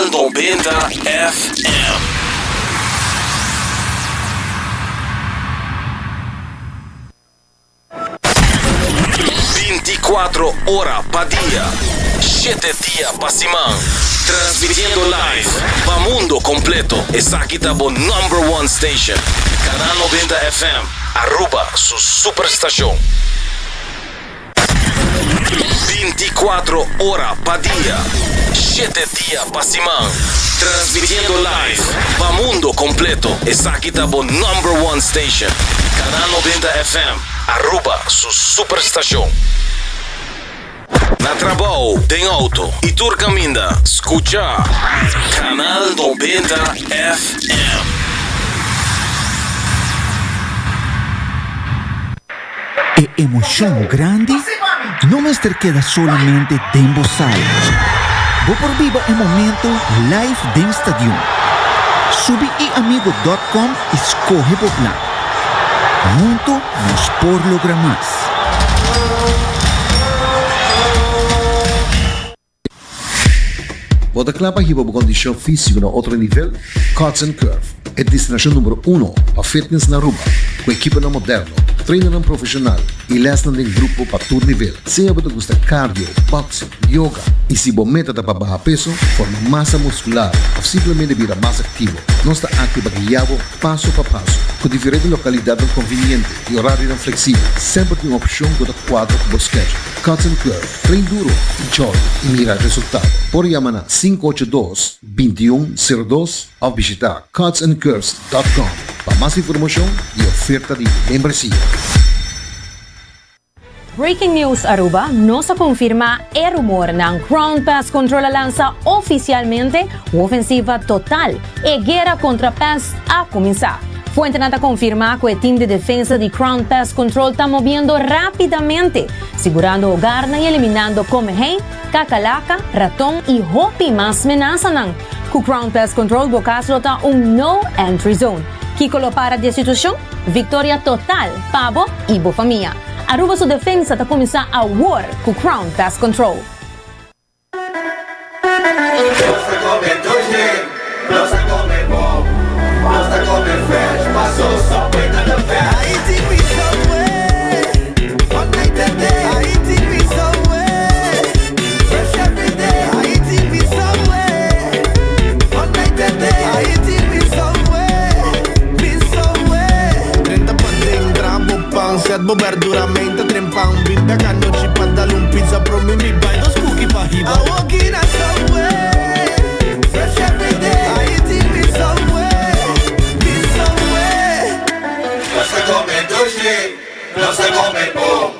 Canal 90 FM. Binticuatro ora pa dia, shete dia pa siman. Transmitiendo live pa mundo completo. Esaki ta bo number one station. Canal 90 FM, Aruba su superstacion. Binticuatro ora pa dia, shete dia pa siman. Transmitiendo live pa mundo completo. Esaki ta bo number one station. Canal 90 FM, Aruba su superstacion. Na trabou, den auto y tur caminda, scucha Canal 90 FM. E emocion grandi no mester keda solamente den bo sala. Bo por biba e momento live den stadion. Subi iamigo dot com y scoge bo plan. Hunto nos por logra mas. Bo ta kla pa hiba bo kondishon físiko na otro nivel? Cuts and Curve, e destinashon numero uno pa fitness na Aruba, ku ekiponan moderno, trainernan profeshonal i lèsnan den grupo pa tur nivel. Sea bo ta gusta cardio, boxing, yoga i si bo meta ta pa baha peso, forma masa muskular òf simplemente bira mas aktivo, nos ta aki pa guia bo paso pa paso. Ku diferente lokalidatnan konviniente i orarionan fleksibel, semper tin un opshon ku ta kuadra ku bo schedule. Cuts and Curve. Train duro y joy y mira resultado. Por yama na 582 2102 of bishita cutsandcurves dot com pa mas informacion y oferta di membresia. Breaking News Aruba, Nos a confirma e rumornan. Crown Pest Control a lansa oficialmente un ofensiva total. E guera contra pest a cuminsa. Fuentenan ta confirma cu e team di defensa di Crown Pest Control ta moviendo rapidamente, sigurando hogarnan y eliminando comehei, cacalaca, raton y hopi mas menasanan. Cu Crown Pest Control bo cas lo ta un no entry zone. Kico lo para di e situacion? Victoria total pa bo y bo famia. Aruba su defensa ta cuminsa awor cu Crown Pest Control. Nos ta come dushi, nos ta come bon, nos ta come fresh, paso Subway ta the best. Haiti mi Subway, all night and day. Haiti mi Subway, fresh every day. Haiti mi Subway, all night and day. Haiti mi Subway, mi Subway. Drenta paden, traha bo pan, set bo berdura, menta trempan, bin bek anochi pa dal un pizza promi mi bai dos cookie pa hiba. Awoki na Subway, fresh every day. Haiti mi Subway, mi Subway. Nos ta come dushi, nos ta come bon,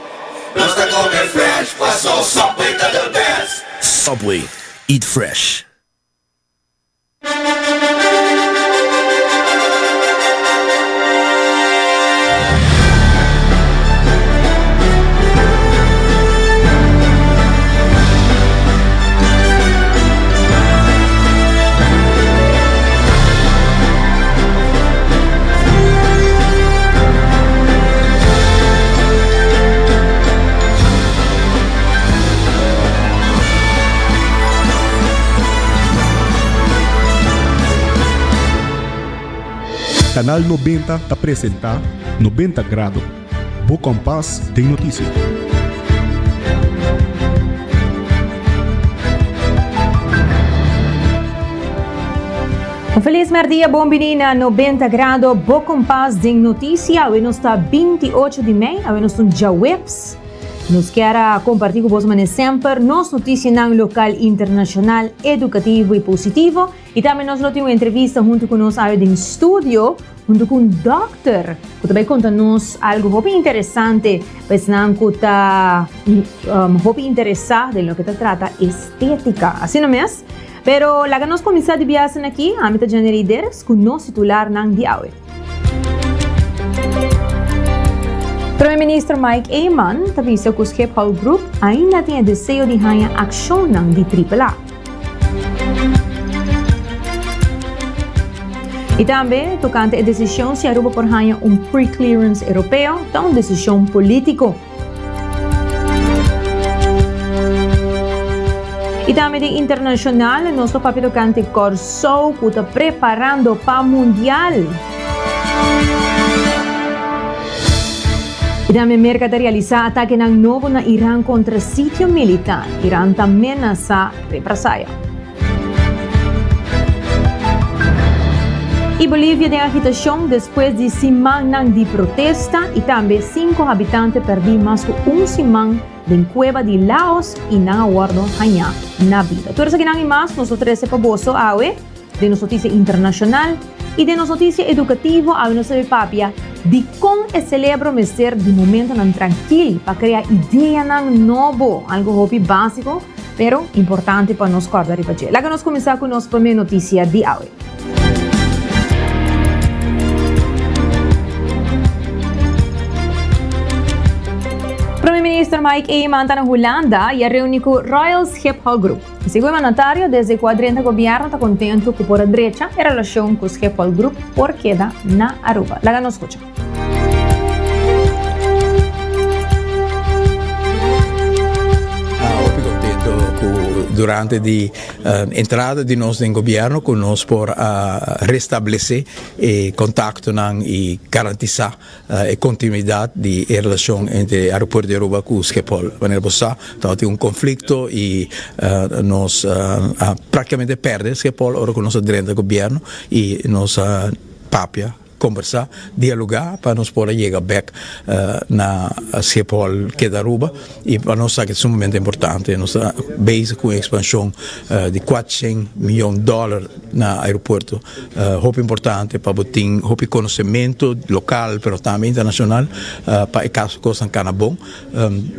nos ta come fresh, paso Subway ta the best. Subway, eat fresh. Canal 90 ta presenta 90 Grado, bo kompas den notisia. Un feliz merdia, bon bini na 90 Grado, bo kompas den notisia. Awe nos ta 28 di mei, awe nos ta un djaweps. Nos kier a comparti cu boso manera semper nos noticianan local, internacional, educativo y positivo. Y tambe nos lo tin un entrevista hunto cu nos awe den studio, hunto cu un dokter cu ta bay conta nos algo hopi interesante pa esnan cu ta hopi interesa den loke ta trata estetica. Asina mes. Pero laga nos cuminsa di biasen aki, ami ta Jenny Derks cu nos titularnan di awe. Prome Minister Mike Eman ta bisa ku Schiphol Group ainda tin e deseo di haña akshonnan di Triple A. I tambe tokante e desishon si Aruba por haña un pre-clearance Europeo ta un desishon polítiko. I. tambe den internashonal nos lo papia tokante Kòrsou ku ta preparando pa Mundial. I tambe Merka ta realisá atakenan nobo na Iran kontra sitio militar. Iran ta menasá reprasaya. I Bolivia den agitashon despues di simannan di protesta i tambe sinku habitante pèrdí mas ku un siman den kueba di Laos i nan a wòrdu hañá na bida. Tur esakinan i mas nos lo trese pa boso awe den nos notisia internashonal i den nos notisia edukativo. Awe nos ta bai papia di kon e selebro mester di momentonan trankil pa krea ideanan nobo, algu hopi básiko. Pero, importante pa nos kòrda riba dje. Laga nos kuminsá ku nos promé notisia di awe. Prome Minister Mike Eman ta na Hulanda i a reuni ku Royal Schiphol Group. Segun e mandatario, desde ku a drenta gobièrnu ta kontentu ku por a drecha e relashon ku Schiphol Group por keda na Aruba. Laga nos skucha. Hopi contento cu durante di entrada di nos den gobierno cu nos por a restablece e contactonan y garantisa e continuidad di e relacion entre aeropuerto di Aruba cu Schiphol. Manera bo sa tabatin un conflicto y nos a practicamente perde Schiphol ora cu nos a drenta gobierno y nos a papia. Kombersá, dialogá pa nos por a yega bèk na Schiphol keda Aruba i pa nos sa ke ta sumamente importante. Nos ta bezig ku un ekspanshon di kuatshen miyon dòler na aeropuerto. Hopi importante pa bo tin hopi konosementu lokal pero tambe internashonal pa e kaso kosnan kana bon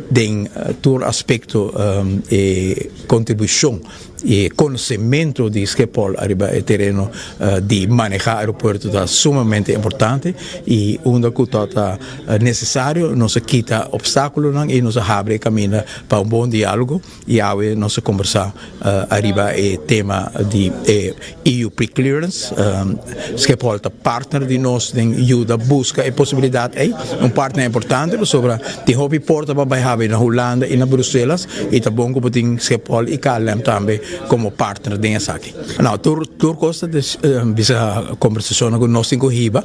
den tur aspekto e kontribushon. E konosementu di Schiphol ariba e tereno di maneha aeropuerto ta sumamente importante i unda ku ta ta nesesario nos a kita opstakulonan i nos a habri e kaminda pa un bon dialogo i awe nos a kombersá ariba e tema di e EU pre-clearance. Schiphol ta partner di nos den yuda buska e posibilidat ei, un partner importante pasobra tin hopi porta pa bai habri na Hulanda i na Bruselas. I ta bon ku bo tin Schiphol i KLM tambe komo partner den esaki. No, tur tur kos ta bisa kombersashonnan ku nos tin ku hiba,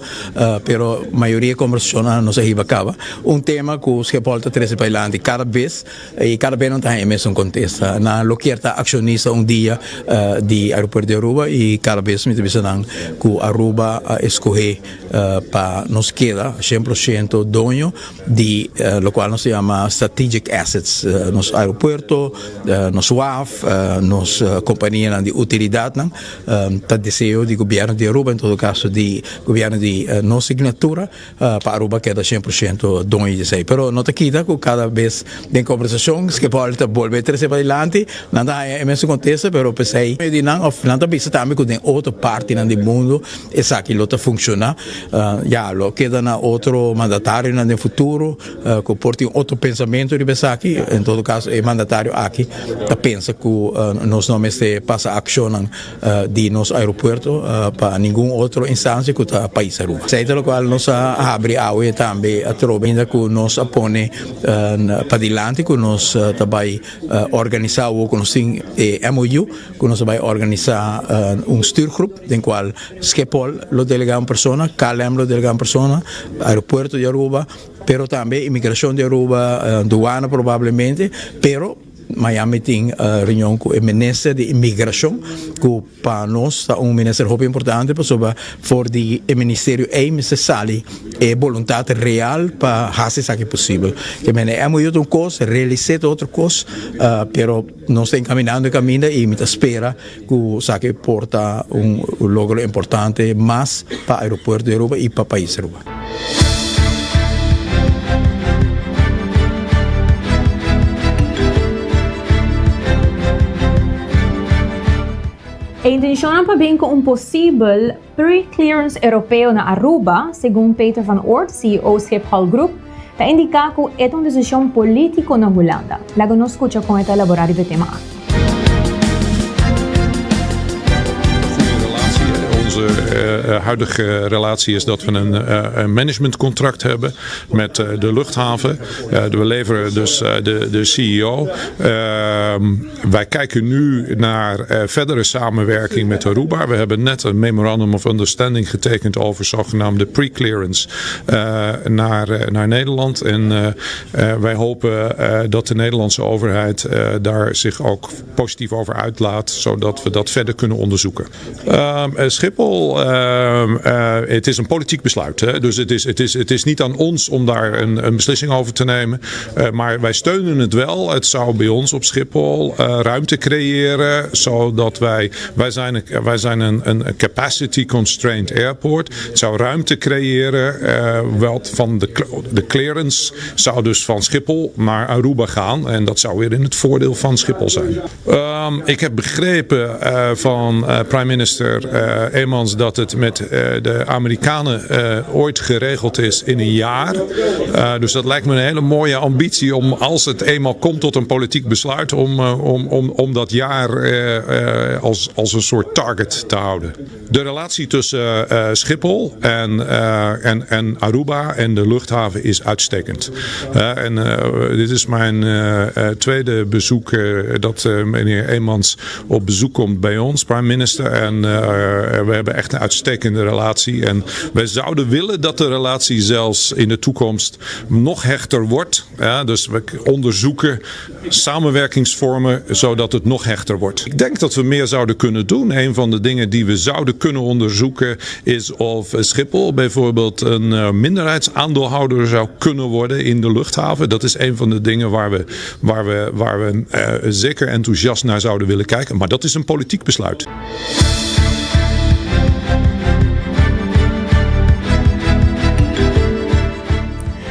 pero mayoria kombersashonnan nos a hiba kaba. Un tema ku Schiphol ta trese pailanti kada bes i kada bes nan ta haña e mesun kontesta. Nan lo kier ta akshonista un dia di Aeropuerto di Aruba i kada bes mi ta bisa nan ku Aruba a eskohé pa nos keda shen por shento doño di locual nos ta yama strategic assets, nos aeropuerto, nos waf, nos companianan di utilidadnan, ta deseo di gobierno di Aruba, en todo caso di gobierno di nos signatura, pa Aruba keda cien por ciento doño di esey. Pero no ta kita cu cada bes den conversacion Schiphol ta bolbe trece padilanti, nan ta haya e mesun contesta, pero pesey di nan of nan ta bisa tambe cu den otro partinan di mundo Esaki lo ta funciona, ya lo keda na otro mandatarionan den futuro cu por tin otro pensamento riba esaki. En todo caso e mandatario aki ta pensa cu nos no mester pasa accionnan di nos aeropuerto pa ningun otro instancia cu ta pais Aruba. Esey ta locual nos a habri awe tambe atrobe ainda cu nos a pone padilanti cu nos ta bay organisa awo cu nos tin e MOU. Ku nos a bai organisá un stuurgroep den kual Schiphol lo delegá un persona, KLM lo delegá un persona, aeropuerto di Aruba, pero tambe imigrashon di Aruba, duana probablemente, pero mañan mi tin reunion ku e minister di imigrashon ku pa nos ta un minister hopi importante pasobra for di e ministerio ei mester sali e boluntat real pa hasi esaki posibel. Ke mene MOU ta un kos, realis'é ta otro kos, pero. Nos ta encaminando e caminda y mi ta spera cu esaki por ta un logro importante mas pa aeropuerto di Aruba y pa pais Aruba. E intencionnan pa bin cu un posibel pre-clearance Europeo na Aruba, segun Peter van Oort, CEO Schiphol Group, ta indiká ku e ta un desishon polítiko na Hulanda. Laga nos skucha kon e ta elaborá riba e tema aki. Goede relatie. Onze. huidige relatie is dat we een managementcontract hebben met de luchthaven. We leveren dus de CEO. Wij kijken nu naar verdere samenwerking met Aruba. We hebben net een memorandum of understanding getekend over zogenaamde pre-clearance naar Nederland. En wij hopen dat de Nederlandse overheid daar zich ook positief over uitlaat, zodat we dat verder kunnen onderzoeken. Schiphol, het is een politiek besluit. Hè? Dus het is niet aan ons om daar een beslissing over te nemen. Maar wij steunen het wel. Het zou bij ons op Schiphol ruimte creëren, zodat wij zijn een capacity constrained airport. Het zou ruimte creëren, wat van de clearance zou dus van Schiphol naar Aruba gaan. En dat zou weer in het voordeel van Schiphol zijn. Ik heb begrepen van prime minister Emans dat het met de Amerikanen ooit geregeld is in een jaar. Dus dat lijkt me een hele mooie ambitie om, als het eenmaal komt tot een politiek besluit, om dat jaar als een soort target te houden. De relatie tussen Schiphol en Aruba en de luchthaven is uitstekend. En dit is mijn tweede bezoek dat meneer Emans op bezoek komt bij ons, prime minister. En we hebben echt een uitstekende relatie. En wij zouden willen dat de relatie zelfs in de toekomst nog hechter wordt. Ja, dus we onderzoeken samenwerkingsvormen zodat het nog hechter wordt. Ik denk dat we meer zouden kunnen doen. Een van de dingen die we zouden kunnen onderzoeken is of Schiphol bijvoorbeeld een minderheidsaandeelhouder zou kunnen worden in de luchthaven. Dat is een van de dingen waar we zeker enthousiast naar zouden willen kijken. Maar dat is een politiek besluit.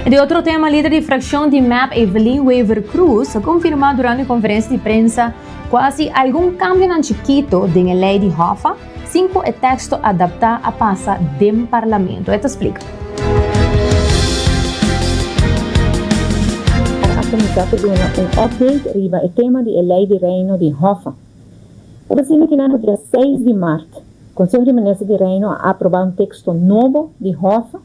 Di otro tema, lider di fraccion di MEP, Evelyn Wever-Croes, a confirma durante conferencia di prensa cu algun cambio chikito den ley di HOFA, sin cu e texto adapta a pasa den parlamento. E ta splica. A cuminsa duna un update riba e tema di ley di Reino di HOFA. Asina cu na dia 6 di maart, Conseho di Minister di Reino a aproba un texto nobo di HOFA.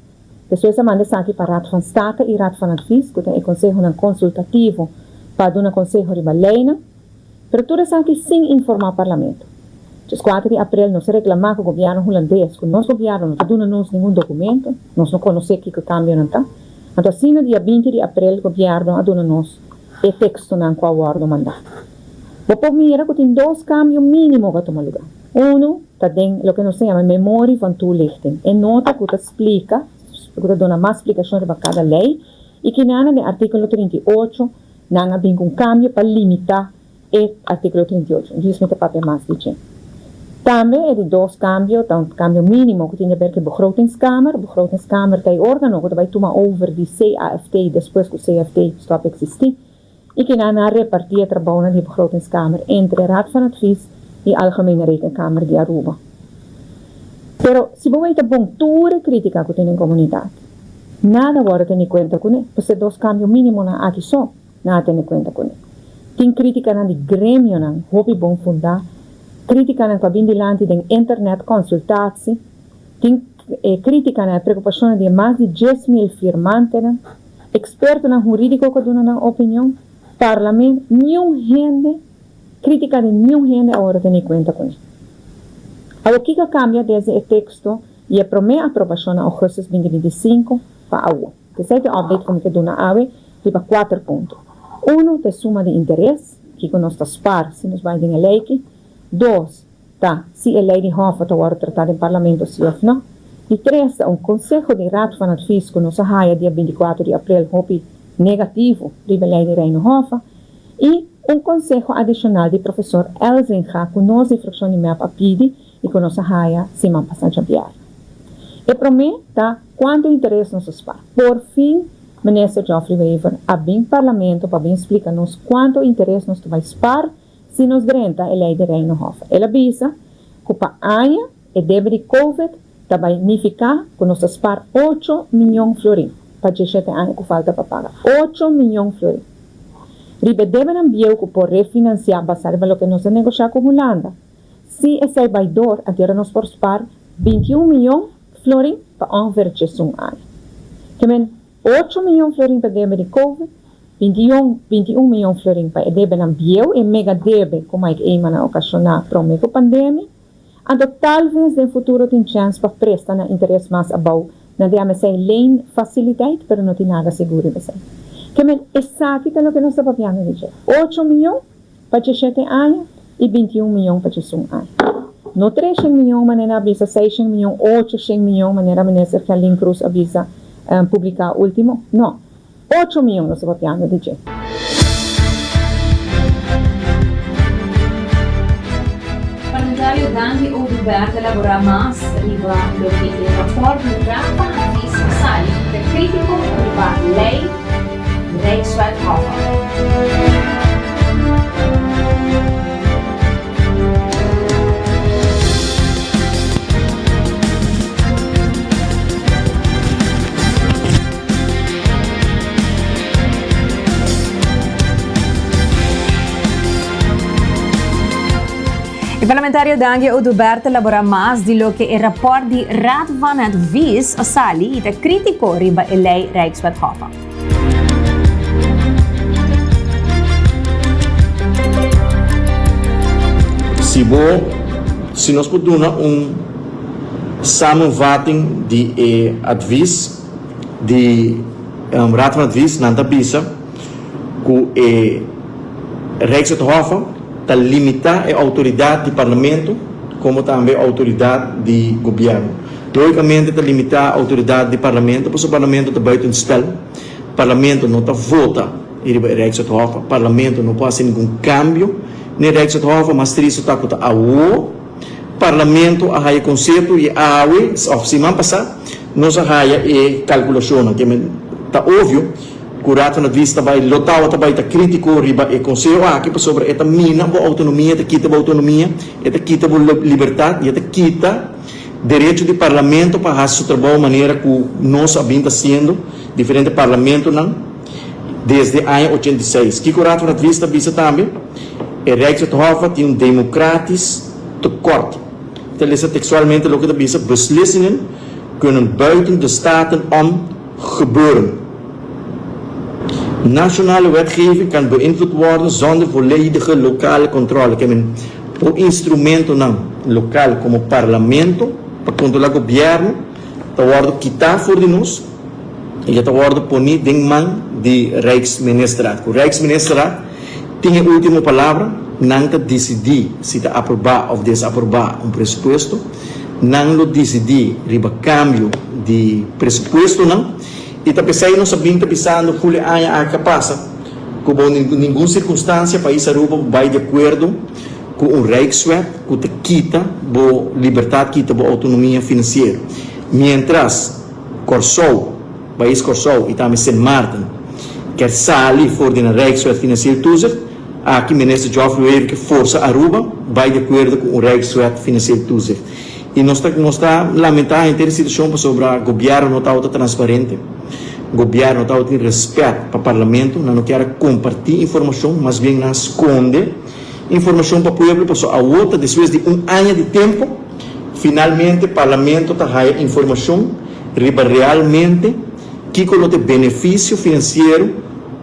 Despues a manda esaki pa Raad van State y Raad van Advies, cu ta conseho consultativo pa duna conseho riba ley, pero tur esaki sin informa parlamento. Dia 4 di april, nos a reclama cu e gobierno hulandes, cu nos gobierno no ta duna nos ningun documento, nos no conoce kico cambionan ta. Anto, asina, dia 20 di april, gobierno a duna nos e textonan cu a wordo manda. Bo por mira cu tin dos cambio minimo cu a tuma luga. Uno, ta den loke nos ta yama memorie van toelichting. E nota cu ta splica, cu ta duna mas splicacion riba cada ley, y cu na articulo 38, nan a bin cu cambio pa limita e articulo 38. Anto, mi ta papia mas di dje. Tambe e di dos cambio, un cambio minimo cu tin di haber cu begrotingskamer. Begrotingskamer ta e organo cu ta tuma over di CAFT despues cu CAFT stop existi. Y cu nan a reparti e trabou di begrotingskamer entre Raad van Advies y Algemene Rekenkamer di Aruba. Pero si bo wak bon tur critica cu tin den comunidad, nada a wordo teni cuenta cu ne. E dos cambio minimonan aki so, nan a tene cuenta cu ne. Tin criticanan di gremionan, hopi bon funda, criticanan cu a bin dilanti den internet consultatie, tin criticanan preocupacion di mas di 10 mil firmantenan, expertonan huridico cu a duna nan opinion, parlamento, ningun hende, critica di ningun hende a wordo teni cuenta cu ne. Awor, kico a cambia desde e texto y e prome aprobacion na augustus 2025 pa awo? Esey ta e update cu mi ta duna awe, riba cuater punto. Uno, e suma di interes, cu nos ta spaar si nos bay den e ley. Dos, ta, si e ley di HOFA ta wordo trata den parlamento, si of no. Y tres, un conseho di Raad van Advies cu nos a haya dia 24 di april, hopi negativo, riba ley di Reino HOFA. Y un conseho adicional di professor Elzinga, cu nos di fraccion di MEP a pidi y cu nos a haya siman pasa djabièrnè. E prome ta cuanto interes nos ta spaar. Por fin, Minister Geoffrey Wever a bin parlamento pa bin splica nos cuanto interes nos ta bay spaar si nos drenta e ley di Reino HOFA. El a bisa cu pa aña e debe di COVID ta bay nifica cu nos ta spaar 8 miyon florin pa 17 aña cu falta pa paga. 8 miyon florin. Riba e debenan bieu cu por refinancia basa riba loke nos a negocia cu Hulanda. Si esey bay door, anto nos por spaar 21 miyon florin pa ongeveer 11 aña. Ke men ocho miyon florin pa debe di Covid, 21, 21 miyon florin pa e debenan bieu, e mega debe ku Mike Eman a okashoná promé ku pandemia. Anto talves den futuro tin chèns pa presta na interes mas abou na di amesei leen faciliteit, pero no tin nada sigur riba esei. Ke men esaki ta loke nos ta papiando di dje, ocho miyon pa djeshete aña i bintiun miyon pa djesun aña. No treshen miyon manera a bisa, seishen miyon, ochoshen miyon manera Minister Gerlin Croes a bisa publiká último. No. Ocho miyon nos ta papiando di dje. Parlamentario Dangui Oduber ta elabora mas riba loke e raport di Raad van Advies a sali ku ta kritiko riba lei Rijkswet Hoffa. E parlamentario Dangui Oduber ta elabora mas di loke e raport di Raad van Advies a sali y ta critico riba e ley Rijkswet Hoffa. Si bo, si nos por duna un samenvatting di e advies di Raad van Advies, nan ta bisa ku e Rijkswet Hoffa ta limitá e outoridat di Parlamento komo tambe e outoridat di gobièrnu. Lógikamente ta limitá outoridat di Parlamento pasobra Parlamento ta buitenspel. Parlamento no ta vota riba e Rijkswet Hoffa. Parlamento no por hasi ningun kambio n'e Rijkswet Hoffa. Mas tristu ta ku ta awo Parlamento a haya konsepto i awe òf siman pasá nos a haya e kalkulashonnan. Ke men ta obvio ku Raad van Advies ta bai lo tabata bai ta krítiko riba e konseho aki pasobra e ta mina bo outonomia, e ta kita bo outonomia, e ta kita bo libertat i e ta kita derecho di Parlamento pa hasi su trabou manera ku nos a bin ta hasiendo diferente parlamentonan desde aña 86. Kiko Raad van Advies ta bisa tambe? E Rijkswet Hoffa tin un democratisch tekort. Ta lesa tekstualmente loke ta bisa, Beslissingen kunnen buiten de Staten om gebeuren. Nationale wetgeving kan beïnvloed worden zonder volledige lokale controle. Ke men por instrumentonan lokal komo parlamento pa kontrola gobièrnu ta wòrdu kitá for di nos i e ta wòrdu poní den man di Rijksministerraad. Ku Rijksministerraad tin e último palabra, nan ta disidí si ta aprobá òf desaprobá un presupuesto, nan lo disidí riba kambio di presupuestonan i ta p'esei nos a bin ta bisando ful e aña aki a pasa ku bou ningun sirkunstansia pais Aruba por bai di akuerdo ku un Rijkswet ku ta kita bo libertat, kita bo outonomia finansiero. Mientras Kòrsou, pais Kòrsou i tambe Sint Maarten kier sali for di nan Rijkswet Financieel Toezicht, aki Minister Geoffrey Wever ke forsa Aruba bai di akuerdo ku un Rijkswet Financieel Toezicht. I nos ta nos ta lamentá henter e situashon pasobra gobièrnu no tabata transparente, gobièrnu no tabatin rèspèt pa parlamento, nan no kier a kompartí informashon, mas bien nan a skonde informashon pa pueblo pasobra awor ta despues di un aña di tempu finalmente parlamento ta haya informashon riba realmente kiko lo ta e benefisio finansiero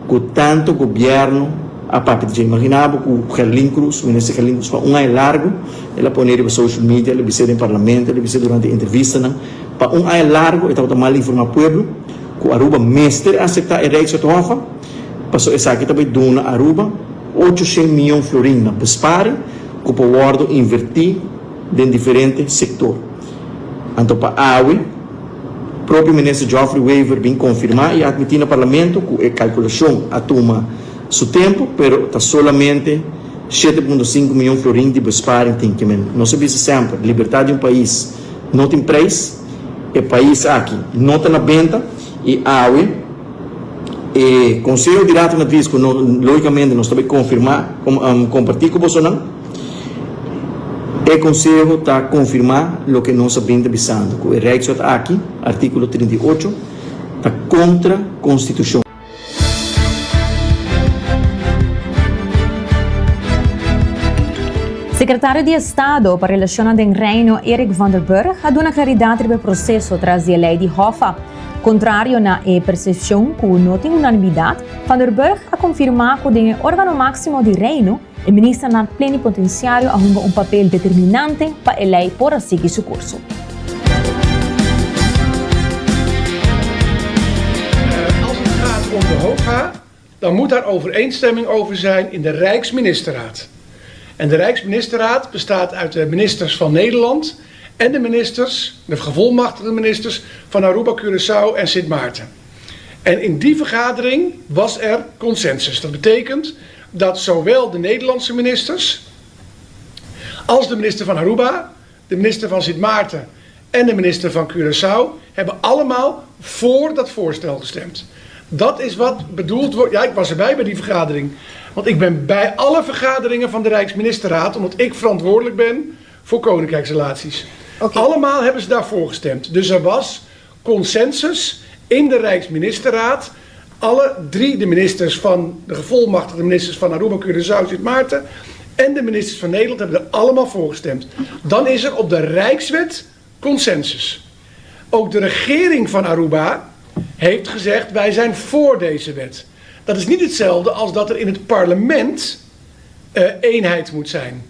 ku tanto gobièrnu a papia di dje. Imagina bo ku Gerlin Cruz, Minister Gerlin Cruz pa un aña largu el a pone riba social media, el a bis'é den parlamento, el a bis'é durante entrevistanan, pa un aña largu e tabata mal informá pueblo ku Aruba mester aseptá e Rijkswet Hoffa pasobra esaki ta bai duna Aruba 800 miyon florin na besparing ku por wòrdu invertí den diferente sektor. Anto pa awe, propio Minister Geoffrey Wever bin konfirmá i atmití na Parlamento ku e kalkulashon a tuma su tempu, pero ta solamente 7.5 miyon florin di besparing tin. Ke men nos a bisa semper, libertat di un pais no tin preis, e pais aki no ta na benta i awe, E konseho di Raad van Advies ku no lógikamente nos ta bai konfirmá, kompartí ku bosonan, e konseho ta konfirmá loke nos a bin ta bisando, ku e Rijkswet aki, artíkulo 38, ta kontra konstitushon. Sekretario di Estado pa Relashonnan den Reino Eric van der Burg a duna klaridat riba e proseso tras di e lei di Hoffa. Kontrario na e persepshon ku no tin unanimidat, Van der Burg a konfirmá ku den e órgano máksimo di Reino, e ministernan plenipotensiario a hunga un papel determinante pa e lei por a sigui su kurso. Als het gaat om de HOFA, dan moet daar overeenstemming over zijn in de Rijksministerraad. En de Rijksministerraad bestaat uit de ministers van Nederland en de ministers, de gevolmachtigde ministers van Aruba, Curaçao en Sint Maarten. En in die vergadering was er consensus. Dat betekent dat zowel de Nederlandse ministers als de minister van Aruba, de minister van Sint Maarten en de minister van Curaçao hebben allemaal voor dat voorstel gestemd. Dat is wat bedoeld wordt. Ja, ik was erbij bij die vergadering. Want ik ben bij alle vergaderingen van de Rijksministerraad, omdat ik verantwoordelijk ben voor koninkrijksrelaties. Allemaal hebben ze daarvoor gestemd. Dus er was consensus in de Rijksministerraad. Alle drie de ministers van de gevolmachtigde ministers van Aruba, Curaçao, Sint Maarten en de ministers van Nederland hebben er allemaal voor gestemd. Dan is er op de Rijkswet consensus. Ook de regering van Aruba heeft gezegd wij zijn voor deze wet. Dat is niet hetzelfde als dat er in het parlement eh, eenheid moet zijn.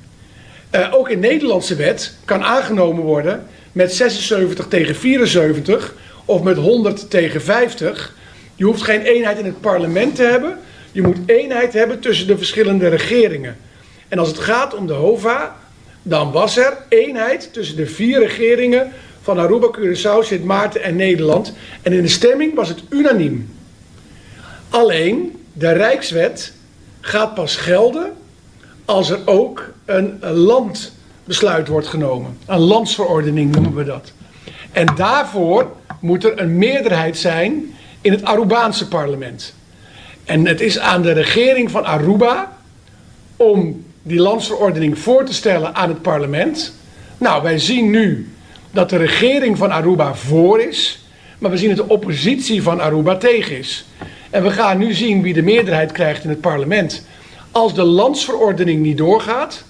Eh, ook een Nederlandse wet kan aangenomen worden met 76 tegen 74 of met 100 tegen 50. Je hoeft geen eenheid in het parlement te hebben. Je moet eenheid hebben tussen de verschillende regeringen. En als het gaat om de HOVA, dan was er eenheid tussen de vier regeringen van Aruba, Curaçao, Sint Maarten en Nederland. En in de stemming was het unaniem. Alleen, de Rijkswet gaat pas gelden als er ook een landbesluit wordt genomen. Een landsverordening noemen we dat. En daarvoor moet er een meerderheid zijn in het Arubaanse parlement. En het is aan de regering van Aruba om die landsverordening voor te stellen aan het parlement. Nou, wij zien nu dat de regering van Aruba voor is, maar we zien dat de oppositie van Aruba tegen is. En we gaan nu zien wie de meerderheid krijgt in het parlement. Als de landsverordening niet doorgaat,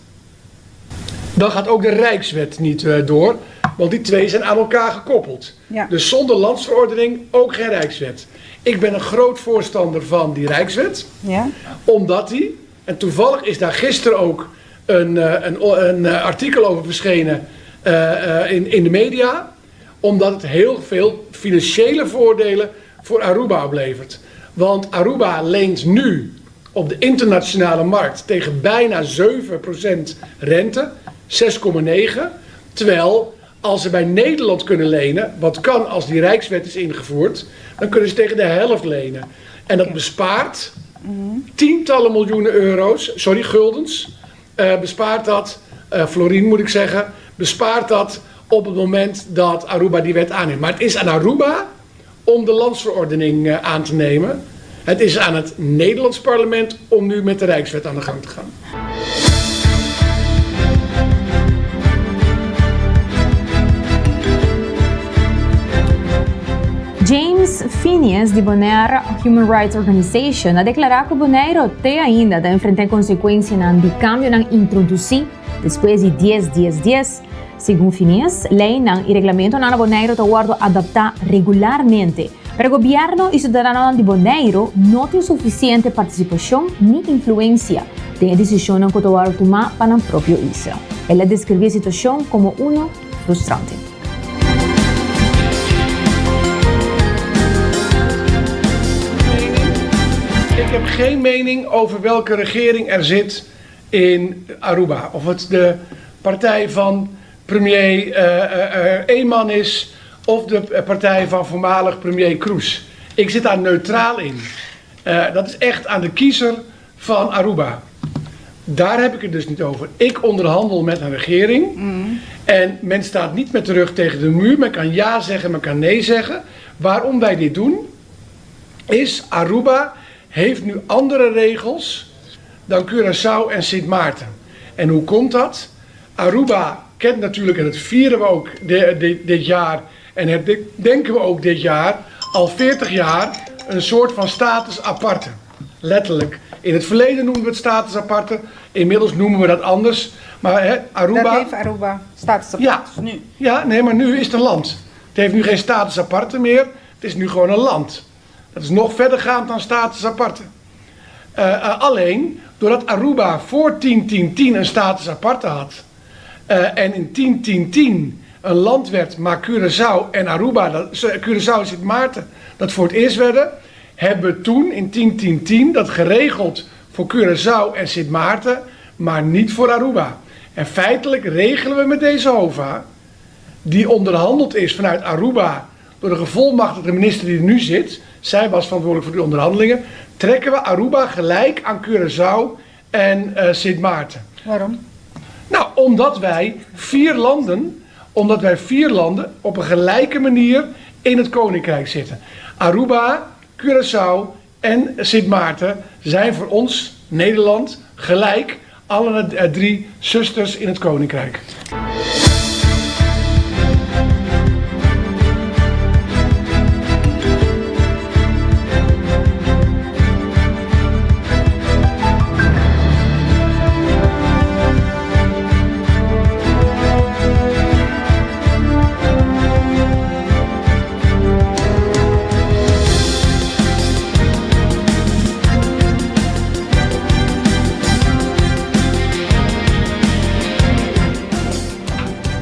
dan gaat ook de Rijkswet niet eh, door. Want die twee zijn aan elkaar gekoppeld. Ja. Dus zonder landsverordening ook geen Rijkswet. Ik ben een groot voorstander van die Rijkswet. Ja. Omdat die, en toevallig is daar gisteren ook een, eh, een, een eh, artikel over verschenen eh, in, in de media. Omdat het heel veel financiële voordelen voor Aruba oplevert. Want Aruba leent nu op de internationale markt tegen bijna 7% rente, 6,9. Terwijl als ze bij Nederland kunnen lenen, wat kan als die Rijkswet is ingevoerd, dan kunnen ze tegen de helft lenen. En dat bespaart tientallen miljoenen euro's, sorry, guldens, eh, bespaart dat, eh florien moet ik zeggen, bespaart dat op het moment dat Aruba die wet aanneemt. Maar het is aan Aruba om de landsverordening eh, aan te nemen. Het is aan het Nederlands parlement om nu met de Rijkswet aan de gang te gaan. James Finies di Bonaire Human Rights Organization a deklará ku Bonaire te ainda ta enfrentá e konsekuensianan di kambionan introdusí despues di dies dies dies. Segun Finies, leinan i reglamentonan na Bonaire ta wòrdu adaptá regularmente, pero gobièrnu i siudadanonan di Bonaire no tin sufisiente partisipashon ni influensia den e desishonnan ku ta wòrdu tumá pa nan propio isla. El a deskribí e situashon komo uno frustrante. Ik heb geen mening over welke regering er zit in Aruba. Of het de partij van premier uh, Eman is of de partij van voormalig premier Kroes. Ik zit daar neutraal in. dat is echt aan de kiezer van Aruba. Daar heb ik het dus niet over. Ik onderhandel met een regering. Mm. En men staat niet met de rug tegen de muur. Men kan ja zeggen, men kan nee zeggen. Waarom wij dit doen, is Aruba heeft nu andere regels dan Curaçao en Sint Maarten. En hoe komt dat? Aruba kent natuurlijk, en dat vieren we ook dit jaar en herdenken we ook dit jaar, al 40 jaar een soort van status aparte. Letterlijk. In het verleden noemden we het status aparte. Inmiddels noemen we dat anders. Maar hè, Aruba... Dat heeft Aruba status aparte Ja. nu. Ja, nee, maar nu is het een land. Het heeft nu geen status aparte meer. Het is nu gewoon een land. Dat is nog verder gaand dan status aparte. Eh, eh, alleen, doordat Aruba voor 10-10-10 een status aparte had... eh, en in 10-10-10 een land werd, maar Curaçao en Aruba, dat, Curaçao en Sint Maarten, dat voor het eerst werden, hebben we toen in 10-10-10 dat geregeld voor Curaçao en Sint Maarten, maar niet voor Aruba. En feitelijk regelen we met deze HOVA, die onderhandeld is vanuit Aruba door de gevolmachtigde minister die er nu zit, zij was verantwoordelijk voor die onderhandelingen, trekken we Aruba gelijk aan Curaçao en eh, Sint Maarten. Waarom? Nou, omdat wij vier landen, omdat wij vier landen op een gelijke manier in het koninkrijk zitten. Aruba, Curaçao en Sint Maarten zijn voor ons, Nederland, gelijk alle eh, drie zusters in het koninkrijk.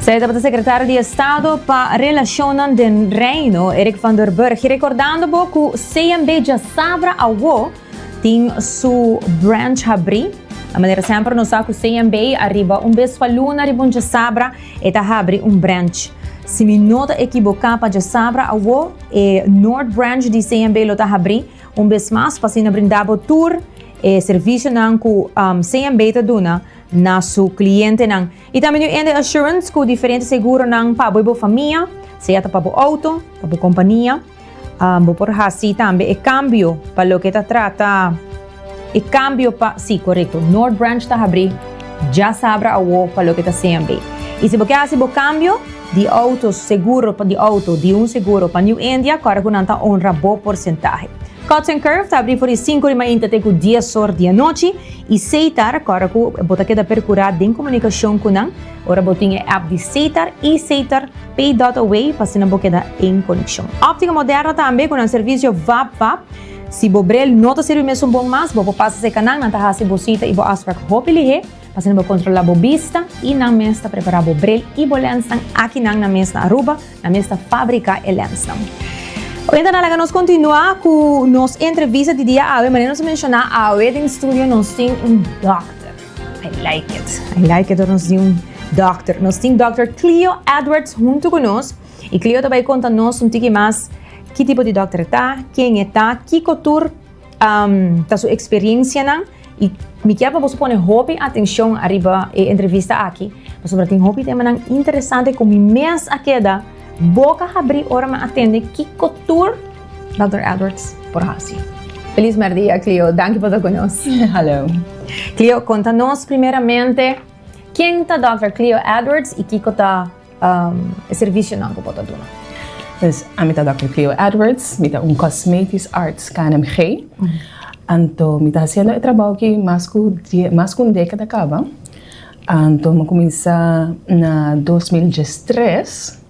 Esey tabata secretario di Estado pa Relacionnan den Reino, Eric van der Burg. Recordando bo cu CMB diasabra awo tin su branch habri. A manera semper nos sa cu CMB ariba un bes pa luna riba un diasabra e ta habri un branch. Si mi no ta ekiboká pa djasabra awo e Noord Branch di CMB lo ta habrí un bes mas pa asina brinda bo tur e servisionan ku CMB ta duna na su klientenan. I tambe New Ende Assurance ku diferente seguronan pa bo i bo famia, sea ta pa bo outo, pa bo kompania. Bo por hasi tambe e kambio pa loke ta trata e kambio pa, sí, korekto, Noord Branch ta habrí djasabra awo pa loke ta CMB. I si bo ke hasi bo kambio di outo seguro di outo di un seguro pa New India, kòrda ku nan ta honra bo porsentahe. Cuts and Curve ta habrí for di sinku di mainta te ku dies or di anochi i Setar, kòrda ku bo ta keda perkurá den komunikashon ku nan ora bo tin e app di Setar i Setar Pay dot away pa asina bo keda en konekshon. Optica Moderna tambe ku nan servisio Vap Vap. Si bo bril no ta sirbi mesun bon mas, bo por pasa serka nan, nan ta hasi bo sita i bo afsprak hopi lihé pa asina bo kontrolá bo bista i nan mes ta prepará bo bril i bo lensnan aki nan nan mes na Aruba, nan mes ta fabriká e lensnan. Oyentenan laga nos kontinuá ku nos entrevista di dia awe. Manera nos a menshoná awe den studio nos tin un dòkter. I like it. I like it ora nos tin un dokter. Nos tin Dr. Cleo Edwards hunto ku nos. I Cleo ta bai konta nos un tiki mas ki tipo di dokter e ta, ken e ta, kiko tur um, ta su eksperiencianan. I mi kier pa boso pone hopi atenshon ariba e entrevista aki, pasobra tin hopi temanan interesante ku mi mes a keda boka habrí ora mi a tende kiko tur Dòkter Edwards por hasi. Feliz merdia, Cleo. Danki pa ta ku nos. Hallo. Cleo, konta nos primeramente ken ta Dòkter Cleo Edwards i kiko ta um, e servisionan ku bo ta duna. Dus, ami ta Dòkter Cleo Edwards, mi ta un Cosmetisch Arts KNMG. Anto mi ta hasiendo e trabou aki mas ku mas ku un dekada kaba. Anto mi a kuminsá na 2013.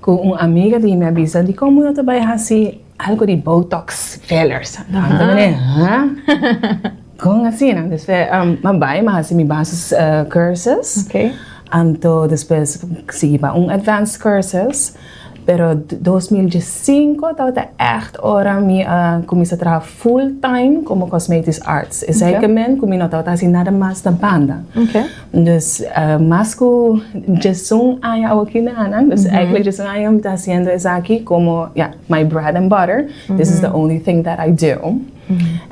Ku un amiga di mi a bisa dikon bo no ta bai hasi algu di botox fillers. Anto mi di ha? Kon asina? Despues mi a bai mi a hasi mi basis cursus. Anto despues sigui pa un advanced cursus. Pero 2015 tabata ègt ora mi a kuminsá traha full time komo cosmetisch arts. Esei ke men ku mi no tabata hasi nada mas na banda. Dus mas ku djesun aña awoki na, dus eigenlijk djesun aña mi ta hasiendo esaki komo ya my bread and butter, this is the only thing that I do.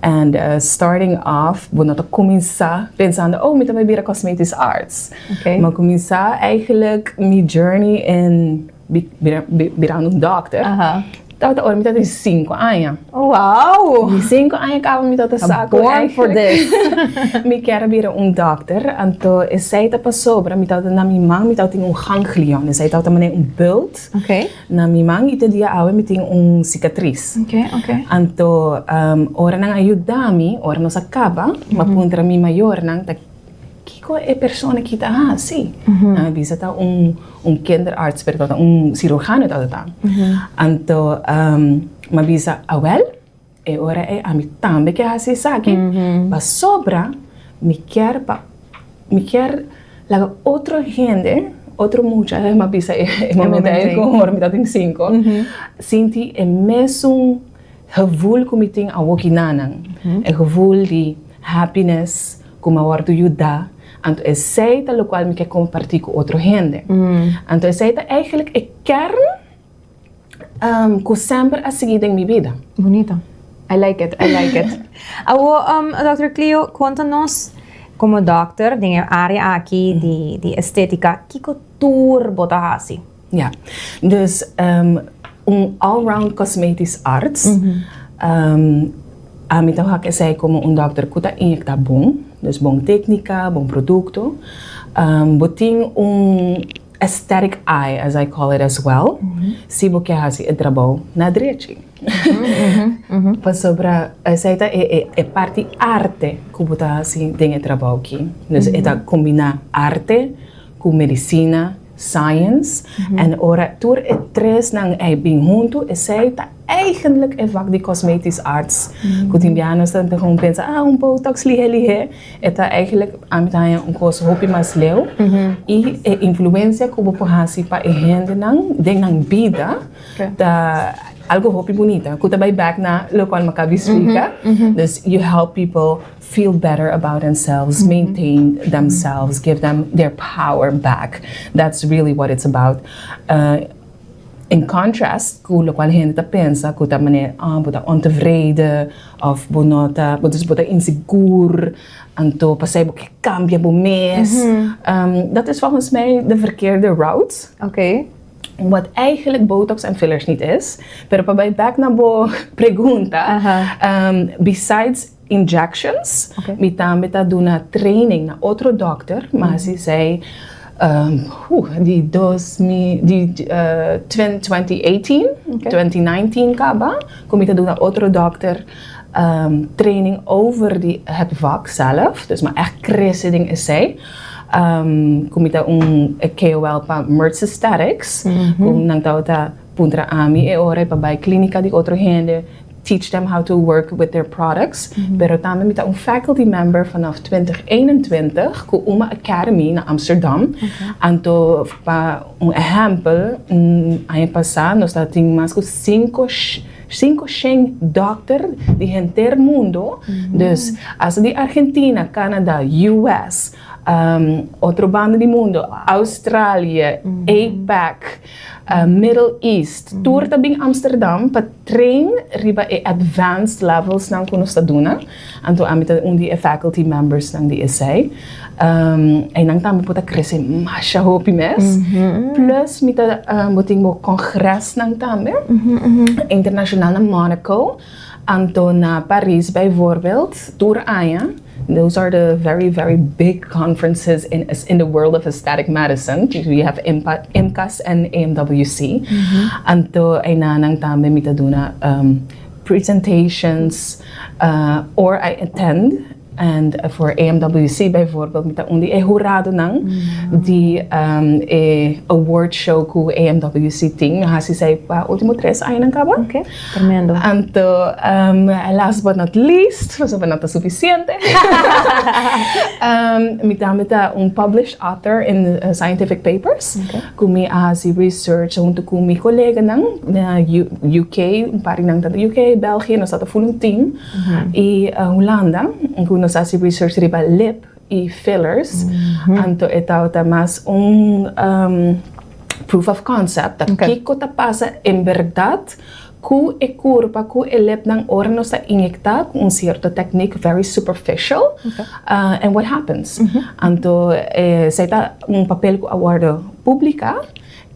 And starting off bo no ta kuminsá pensando oh mi ta bai bira cosmetisch arts. Mi a kuminsá eigenlijk mi journey in birando un dòkter. Tabata ora mi tabatin sinku aña. Wow! Di sinku aña kaba mi tabata sa ku Born for this. mi kier a bira un dòkter. Anto esei ta pasobra mi tabata na mi man mi tabatin un ganglion. Esei tabata manera un bult na mi man i te dia awe mi tin un sikatris. Anto ora nan a yuda mi, ora nos a kaba, mi a puntra mi mayornan ta Kiko e persona ki ta hasi? Nan a bisa ta un un kinderarts, pero ta un cirujano ta ta. Anto mi a bisa, awel, e ora ei ami tambe ke hasi esaki, pasobra mi kier pa mi kier laga otro hende, otro mucha, mi a bisa e momento ei ku ora mi tabatin sinku, sinti e mesun gevoel ku mi tin awokinanan, e gevoel di happiness, ku mi a wòrdu yuda, anto esei ta lokual mi ke kompartí ku otro hende. Anto esei ta eigentlik e kern ku semper a sigui den mi bida. Bunito. I like it, I like it. Awo, Dòkter Cleo, konta nos komo dòkter den e área aki di estetika, kiko tur bo ta hasi? Ja, dus un allround cosmetisch arts, ami ta wak esei komo un dòkter ku ta inyekta bon, dus bon téknika, bon produkto. Bo tin un aesthetic eye, as I call it as well, si bo ke hasi e trabou na drechi. Pasobra esei ta e parti arte ku bo ta hasi den e trabou aki. Dus e ta kombiná arte ku medisina. Science, en ora tur e tresnan ei bin huntu, esei ta eigenlijk e vak di cosmetisch arts. Ku tin bia nos ta gewoon pensa, ah, un botox lihe lihe. E ta eigenlijk, ami ta haña un kos hopi mas leu. I e influensia ku bo por hasi pa e hendenan den nan bida ta algo hopi bunita, ku ta bai bek na lokual mi a kaba di splika. Dus you help people feel better about themselves, maintain themselves, give them their power back. That's really what it's about. In contrast ku lokual hende ta pensa ku ta manera ah bo ta ontevreden òf bo no ta bo dus bo ta insegur anto pasei bo ke kambia bo mes. Dat is volgens mij de verkeerde route. Wat eigenlijk botox en fillers niet is. Pero pa bai bek na bo pregunta, besides injections, mi tambe ta duna training na otro dokter, ma si sei di dos mil, di 2018, 2019 kaba, ku mi ta duna otro dokter training over di het vak zelf, dus mi a echt krese den esei. Ku mi ta un KOL pa Mertz Aesthetics, ku nan tabata puntra ami e ora pa bai klinika di otro hende, teach them how to work with their products. Pero tambe mi ta un faculty member vanaf 2021 ku Uma Academy na Amsterdam. Anto pa un ehèmpel, aña pasá nos tabatin mas ku sinku sinku shen dòkter di henter mundo, dus asta di Argentina, Canada, US, otro banda di mundo, Australia, APAC, Middle East, tur ta bin Amsterdam pa train riba e advanced levels nan ku nos ta duna. Anto ami ta un di e faculty members nan di esei. Einan tambe por ta krese masha hopi mes. Plus mi ta bo tin bo kongresnan tambe internashonal na Monaco, anto na Paris bijvoorbeeld tur aña. Those are the very very big conferences in in the world of aesthetic medicine. We have IMCAS and AMWC. Anto einanan tambe mi ta duna presentations or I attend and for AMWC bijvoorbeeld mi ta un di e huradonan di e award show ku AMWC tin. Mi a hasi esei pa ultimo tres añanan kaba. Ok, tremendo. Anto last but not least, pasobra no ta sufisiente, mi tambe ta un published author in scientific papers. Ku mi a hasi research huntu ku mi koleganan na UK, un par di nan ta di UK, België, nos ta full un team, i Hulanda, ku nos a hasi research riba lip i fillers. Anto e tabata mas un proof of concept, ta kiko ta pasa en bèrdat. Ku e kurpa, ku e lipnan ora nos ta inyekta ku un sierto teknik very superficial and what happens? Anto esei ta un papel ku a wòrdu publiká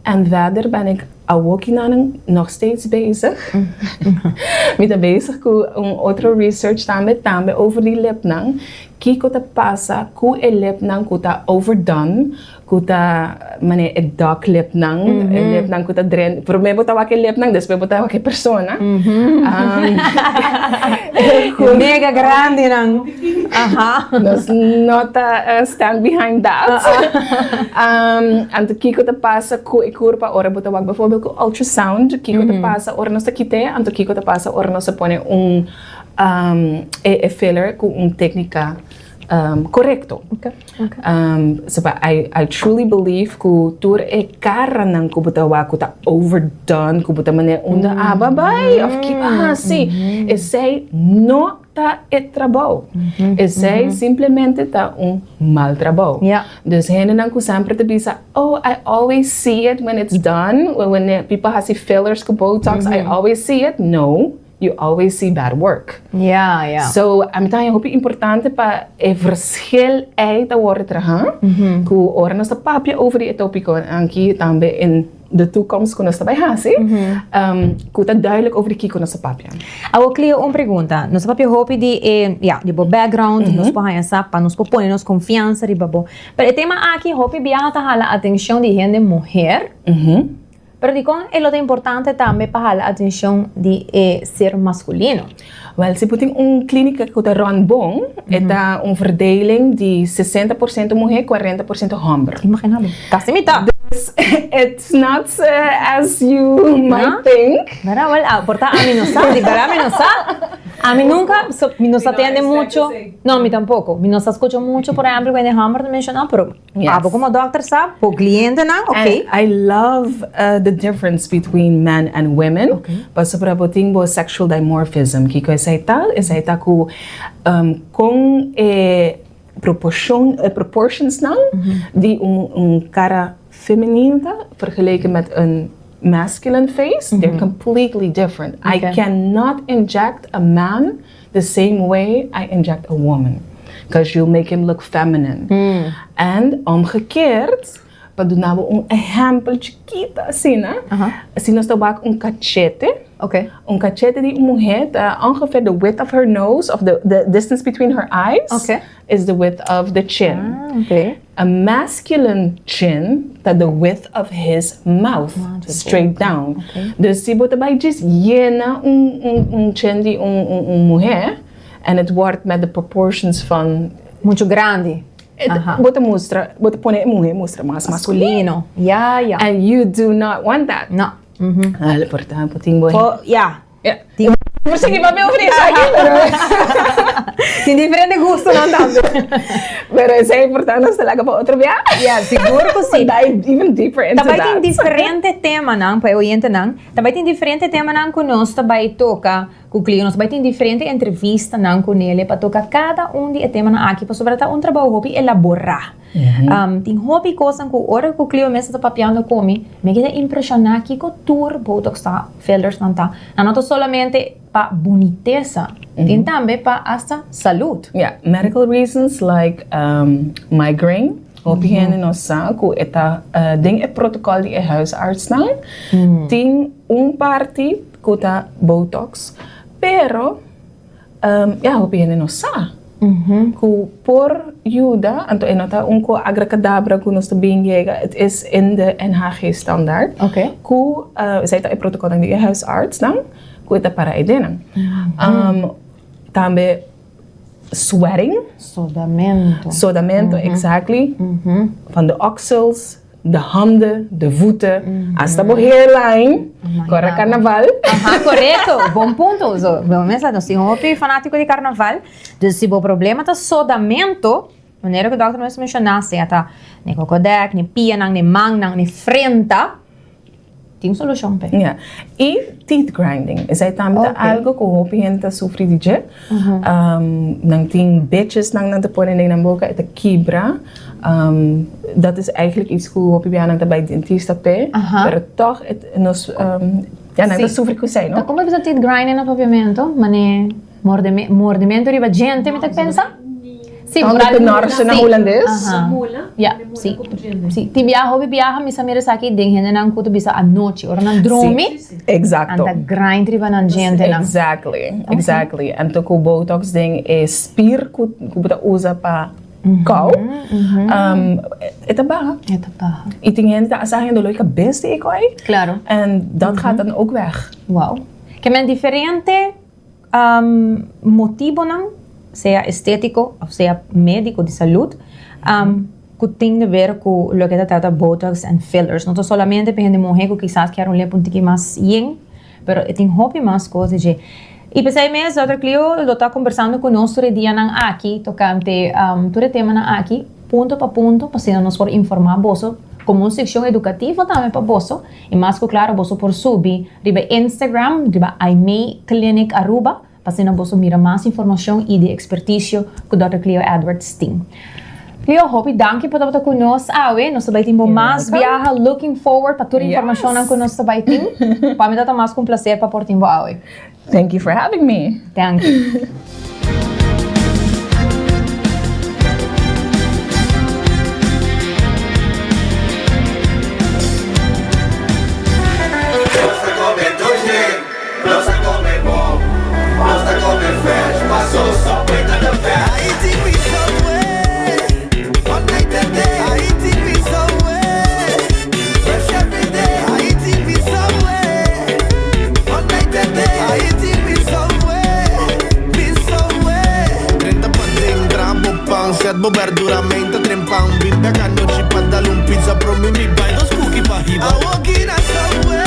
en verder ben ik awokinan nog steeds bezig. Mi ta bezig ku un otro research tambe, tambe over di lipnan. Kiko ta pasa ku e lipnan ku ta overdone? Ku ta manera e duck lipnan, e lipnan ku ta dren. Promé bo ta wak e lipnan, despues bo ta wak e persona. Mega grandinan. Aha. Nos no ta stand behind that. Anto kiko ta pasa ku e kurpa ora bo ta wak bijvoorbeeld ku ultrasound, kiko ta pasa ora nos ta kit'é, anto kiko ta pasa ora nos ta pone un e filler ku un téknika korekto. So pa I I truly believe ku tur e karanan ku bo ta wak ku ta overdone ku bo ta manera unda aba bai of ki bo a hasi esei no ta e trabou esei simplemente ta un mal trabou dus hendenan ku semper ta bisa oh I always see it when it's done when people hasi fillers ku botox I always see it no. You always see bad work. Ja, ja. So, a mi ta haña hopi importante pa e verschil ei ta wòrdu trahá, ku ora nos ta papia over di e tópiko aki tambe in de toekomst ku nos ta bai hasi, ku ta duidelijk over di kiko nos ta papia. Awor Cleo, un pregunta. Nos ta papia hopi di e, ja, di bo background, nos por haña sa pa nos por pone nos konfiansa riba bo. Pero e tema aki hopi biaha ta hala atenshon di hende muher. Pero dikon e lo ta importante tambe pa hala atencion di e ser masculino? Wel, si bo tin un clinica cu ta run bon, e ta un verdeling di sesenta por ciento muher, cuarenta por ciento homber. Imagina bo, casi mitad. Dus, it's not as you might think. Bera, wel, a por ta ami no sa, di bera mi no sa. Ami nunca, so, mi no sa tende mucho. No, mi tampoco. Mi no sa scucha mucho, por ehempel, cu hende homber ta menciona, pero. Yes. Abo como dokter sa, bo clientenan, ok. And I love the difference between men and women. Okay. Pasobra bo tin bo sexual dimorphism. Kiko esei ta? Esei ta ku um, kon e proporcion, e proportionsnan di un, un cara femenino ta vergeleken met een masculine face, they're completely different. I cannot inject a man the same way I inject a woman, cause you'll make him look feminine. And omgekeerd, pa duna bo un ehempel chikito asina, si nos ta wak un cachete, un cachete di un muher ta ongeveer the width of her nose, of the distance between her eyes, is the width of the chin. A masculine chin ta the width of his mouth, straight down. Dus si bo ta bai djis yena un chin di un muher en het wordt met de proportions van. Mucho grandi. Bo ta mustra, bo ta pone e muher mustra mas masculino. Ya, ya. And you do not want that. No. Por ta, bo tin bo. Ya. Tin Por sigui papia over esaki, pero Tin diferente gustonan tambe. Pero esei importante nos ta laga pa otro bia. Ya, sigur ku si. Dive even deeper into Ta bai that. tin diferente temanan pa e oyentenan. Ta bai tin diferente temanan ku nos ta bai toka ku Clio. Nos ta bai tin diferente entrevistanan ku Nele pa toka kada un di e temanan aki pasobra ta un trabou hopi elaborá. Tin hopi kosnan ku ora ku Clio mes ta papiando ku mi, mi keda impreshoná kiko tur botox ta, fillersnan ta. Nan no ta solamente pa bunitesa, tin tambe pa asta salud. Ya, medical reasons like migraine, hopi hende no sa ku e ta den e protocol di e huisartsnan tin un parti ku ta botox, pero Ya, hopi hende no sa ku por yuda, anto e no ta un ku agracadabra ku nos ta bin yega, it is in de NHG standaard, ku esei ta e protokolnan di e huisartsnan ku e ta para e denan. Tambe sweating. Sodamento. Sodamento, exactly. Van de oksels. De handen, de voeten, hasta bo hairline, kora carnaval. Aha, korekto, bon punto. So, bo mesa nos tin hopi fanátiko di carnaval, dus si bo problema ta sodamento, manera ku dòkter mes menshoná, sea ta ne kokodèk, ne pianan, ne mannan, ne frenta, tin solushon p'e. Ja, i teeth grinding, esei tambe ta algo ku hopi hende ta sufri di dje. Nan tin bitjes nan nan ta pone den nan boka, e ta kibra. Dat is eigenlijk iets ku hopi biaha nan ta bai dentista p'e, pero tòg nos. Ja, nan ta sufri ku esei, no? Ta como bisa teeth grinding na papiamento? Mane morde mordemento riba djente mi ta pensa? Si, Tanden knarsen na Hulandes. Aha. Ja, si. Si, tin biaha hopi biaha mi sa mira esaki den hendenan ku ta bisa anochi, ora nan dromi. Exacto. Nan ta grind riba nan djentenan. Exactly, exactly. Anto ku botox den e spier ku bo ta usa pa kou, e ta baha. E ta baha. I tin hende ta hasta haña dolor di kabes di e koi. Claro. En dat gaat dan ook weg. Wow. Ke men diferente motibonan, sea estetiko of sea mediko di salud, ku tin de ber ku loke ta trata botox en fillers. No ta solamente pa hende muhe ku kisas kier un lep un tiki mas yen, pero e tin hopi mas kos di dje. I p'esei mes Dòkter Clio lo ta kombersando ku nos tur e dianan aki tokante tur e temanan aki, punto pa punto, pa asina nos por informá boso komo un sekshon edukativo tambe pa boso. I mas ku klaro boso por subi riba Instagram, riba Aimee Clinic Aruba, Pa asina boso mira mas informacion y di experticio cu Dòkter Cleo Edwards tin. Cleo, hopi danki pa tabata cu nos awe. Nos ta bay tin bo mas biaha. Looking forward pa tur informacionnan cu nos ta bay tin. Pa mi ta ta mas cu un placer pa por tin bo awe. Thank you for having me. Thank you. Nos ta come dushi, nos ta come bon, nos ta come fresh, paso Subway ta the best. Haiti pizza way, all night and day. Haiti pizza way, fresh every day. Haiti pizza way, all night and day. Haiti pizza way, pizza way. Drenta paden, traha bo pan, set bo berdura, menta trempan. Bin bek anochi pa dal un pizza, prome mi bai dos cookie pa hiba. Awoki na Subway,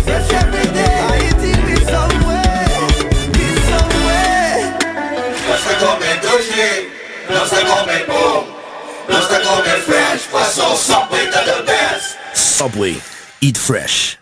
fresh every day. Haiti pizza way, pizza way. Nos ta come dushi, nos ta come bon, nos ta come fresh, paso Subway ta the best. Subway, eat fresh.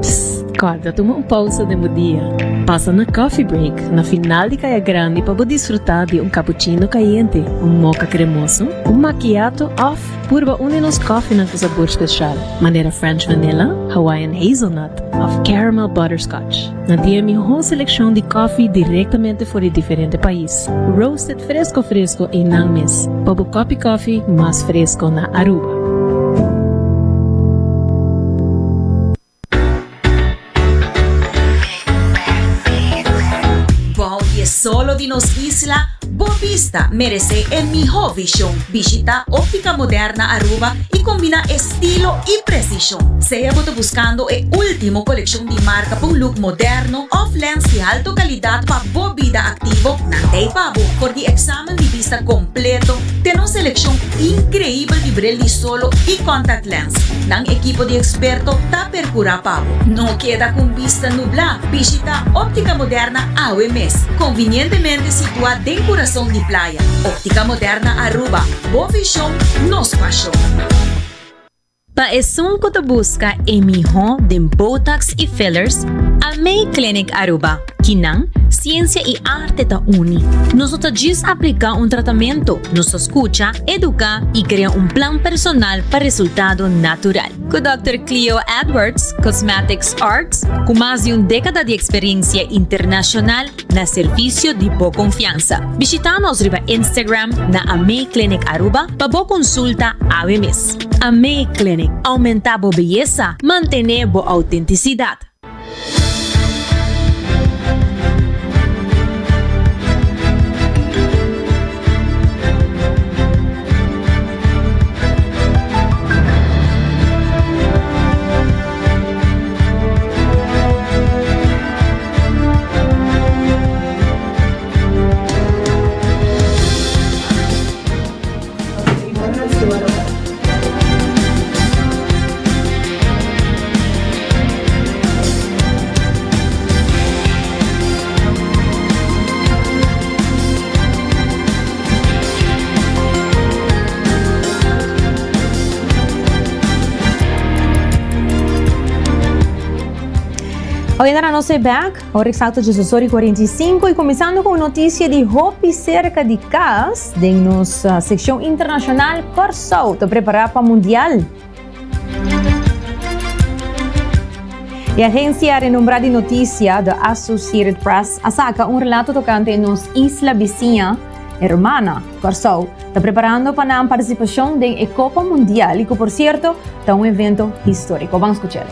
Psst, kòrda tuma un pousa den bo dia. Pasa na Coffee Break na final di Kaya Grandi pa bo disfrutá di un cappuccino kayente, un mocha kremoso, un macchiato òf purba un di nos kòfinan ku sabor speshal, manera French Vanilla, Hawaiian Hazelnut òf Caramel Butterscotch. Nan tin e mihó selekshon di kòfi direktamente for di diferente pais, roasted Fresco fresco einan mes pa bo kopi kofi mas fresco na Aruba. Bou di e solo di nos isla, bo bista merece e miho vision. Bishita Optica Moderna Aruba y combina estilo y precision. Sea bo ta buscando e ultimo coleccion di marca pa un look moderno of lens di alto calidad pa bo bida activo, nan t'ei pa bo. For di examen di bista completo te nos seleccion increibel di bril di solo y contact lens, nan ekipo di experto ta percura pa bo. No keda cu un bista nubla, bishita Optica Moderna awe mes, convinientemente situa den curason di playa. Optica Moderna Aruba, bo vision, nos pasion. Pa esun ku ta buska e mihó den botox i fillers, Amei Clinic Aruba. Kinan, siensia i arte ta uni. Nos no ta djis apliká un tratamentu, nos ta skucha, eduká i krea un plan personal pa resultado natural. Ku Dòkter Cleo Edwards, Cosmetics Arts, ku mas di un dékada di eksperensia internashonal, Na servicio di bo confiansa. Bishita nos riba Instagram na Amei Clinic Aruba pa bo consulta awe mes. Amei Clinic, aumenta bo beyesa, mantene bo autenticidad. Oye, nos e back. Ora exacto Jesus ora y 45 y comenzando con noticia di hopi cerca di cas den nos sección internacional Kòrsou ta prepara pa mundial. E agencia renombra di noticia, The Associated Press, a saca un relato tocante nos isla bisiña, hermana, Corsou, ta preparando pa nan participacion den e Copa Mundial y cu por cierto ta un evento historico. Ban scuch'el.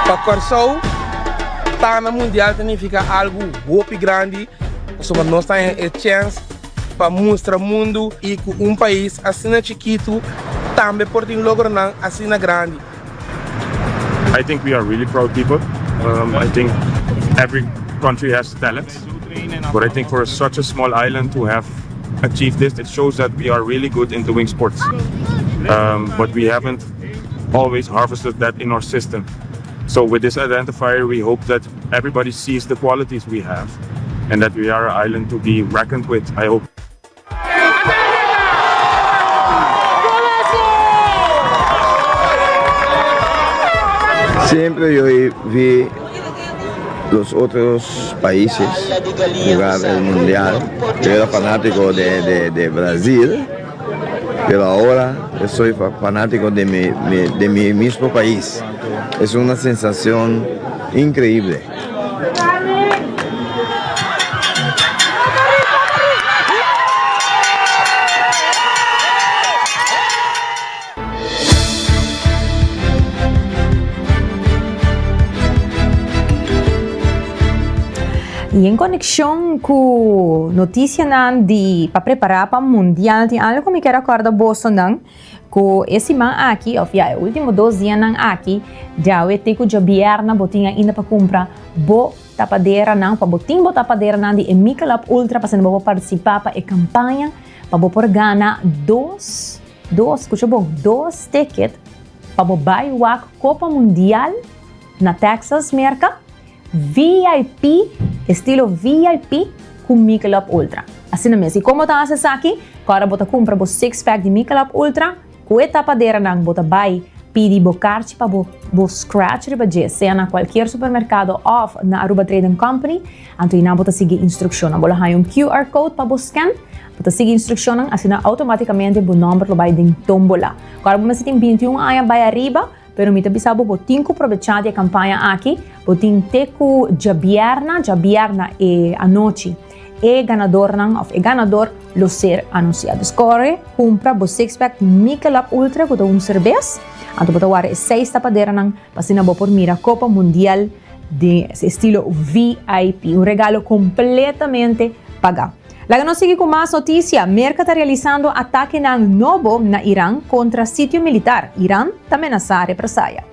Pa Kòrsou, ta na mundial ta nifiká algu hopi grandi, pasobra nos ta haña e chèns pa mustra mundu i ku un pais asina chikitu tambe por tin logronan asina grandi. I think we are really proud people. I think every country has talent, but I think for such a small island to have achieved this, it shows that we are really good in doing sports. But we haven't always harvested that in our system. So with this identifier, we hope that everybody sees the qualities we have and that we are an island to be reckoned with, I hope. Siempre yo vi los otros países jugar el mundial. Yo era fanático de, de, Brasil, pero ahora soy fanático de mi, de mi mismo país. Es una sensación increíble. Y en conexion cu noticianan di pa prepara pa mundial tin algo cu mi kier a corda bosonan Ku e siman aki, òf ya e último dos dianan aki, djawe te ku djabierna bo tin ainda pa kumpra bo tapaderanan, pa bo tin bo tapaderanan di e Michelob Ultra pasobra bo por partisipá pa e kampaña pa bo por gana dos, dos, skucha bon, dos ticket pa bo bai wak Kopa Mundial na Texas, Merka. VIP, estilo VIP ku Michelob Ultra. Asina mes. I komo ta hasi esaki? Ku ora bo ta kumpra bo six pack di Michelob Ultra, ku e tapaderanan bo ta bai pidi bo karchi pa bo bo scratch riba dje, sea na kualkier supermerkado òf na Aruba Trading Company. Anto einan bo ta sigui instrukshonnan. Bo lo haña un QR code pa bo scan. Bo ta sigui instrukshonnan, asina outomátikamente bo nòmber lo bai den tómbola. Ku ora bo mester tin 21 aña bai ariba. Pero mi ta bisa bo, bo tin ku probechá di e kampaña aki, bo tin te ku djabièrna, djabièrna e anochi, e ganadornan òf e ganador lo ser anunsiá. Dus kore kumpra bo six pack di Michelob Ultra ku ta un serbes, anto bo ta warda e seis tapaderanan pa asina bo por mira Kopa Mundial den estilo VIP, un regalo kompletamente pagá. Laga nos sigui ku mas notisia. Merka ta realisando atakenan nobo na Iran kontra sitio militar. Iran ta menasá represaya.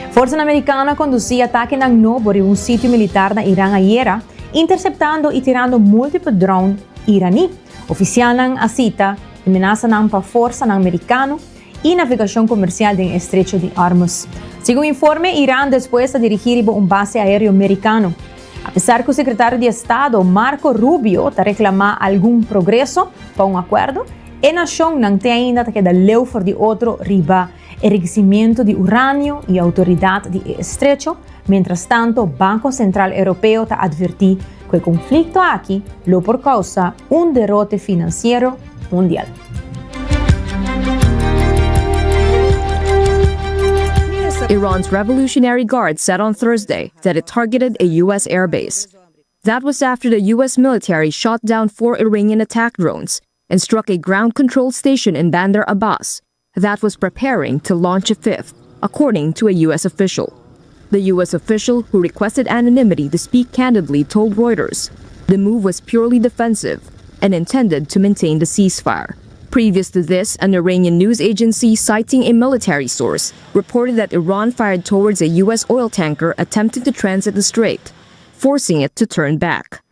Forsanan merikano a kondusí atakenan nobo riba un sitio militar na Iran ayera, interseptando i tirando múltiple drone iraní. Ofisialnan a sita e menasanan pa forsanan merikano i navegashon komersial den Estrecho di Hormuz. Segun informe, Iran despues a dirigí riba un base aéreo merikano. Apesar ku sekretario di Estado Marco Rubio ta reklamá algun progreso pa un akuerdo, e nashonnan te ainda ta keda leu for di otro riba enrikesimentu di uranio i outoridat di e estrecho. Mientrastanto, Banko Sentral Europeo ta atvertí ku e konflikto aki lo por kousa un derote finansiero mundial. Iran's Revolutionary Guard said on Thursday that it targeted a U.S. airbase. That was after the U.S. military shot down four Iranian attack drones and struck a ground control station in Bandar Abbas that was preparing to launch a fifth, according to a U.S. official. The U.S. official, who requested anonymity to speak candidly, told Reuters the move was purely defensive and intended to maintain the ceasefire. Previous to this, an Iranian news agency citing a military source reported that Iran fired towards a U.S. oil tanker attempting to transit the strait, forcing it to turn back.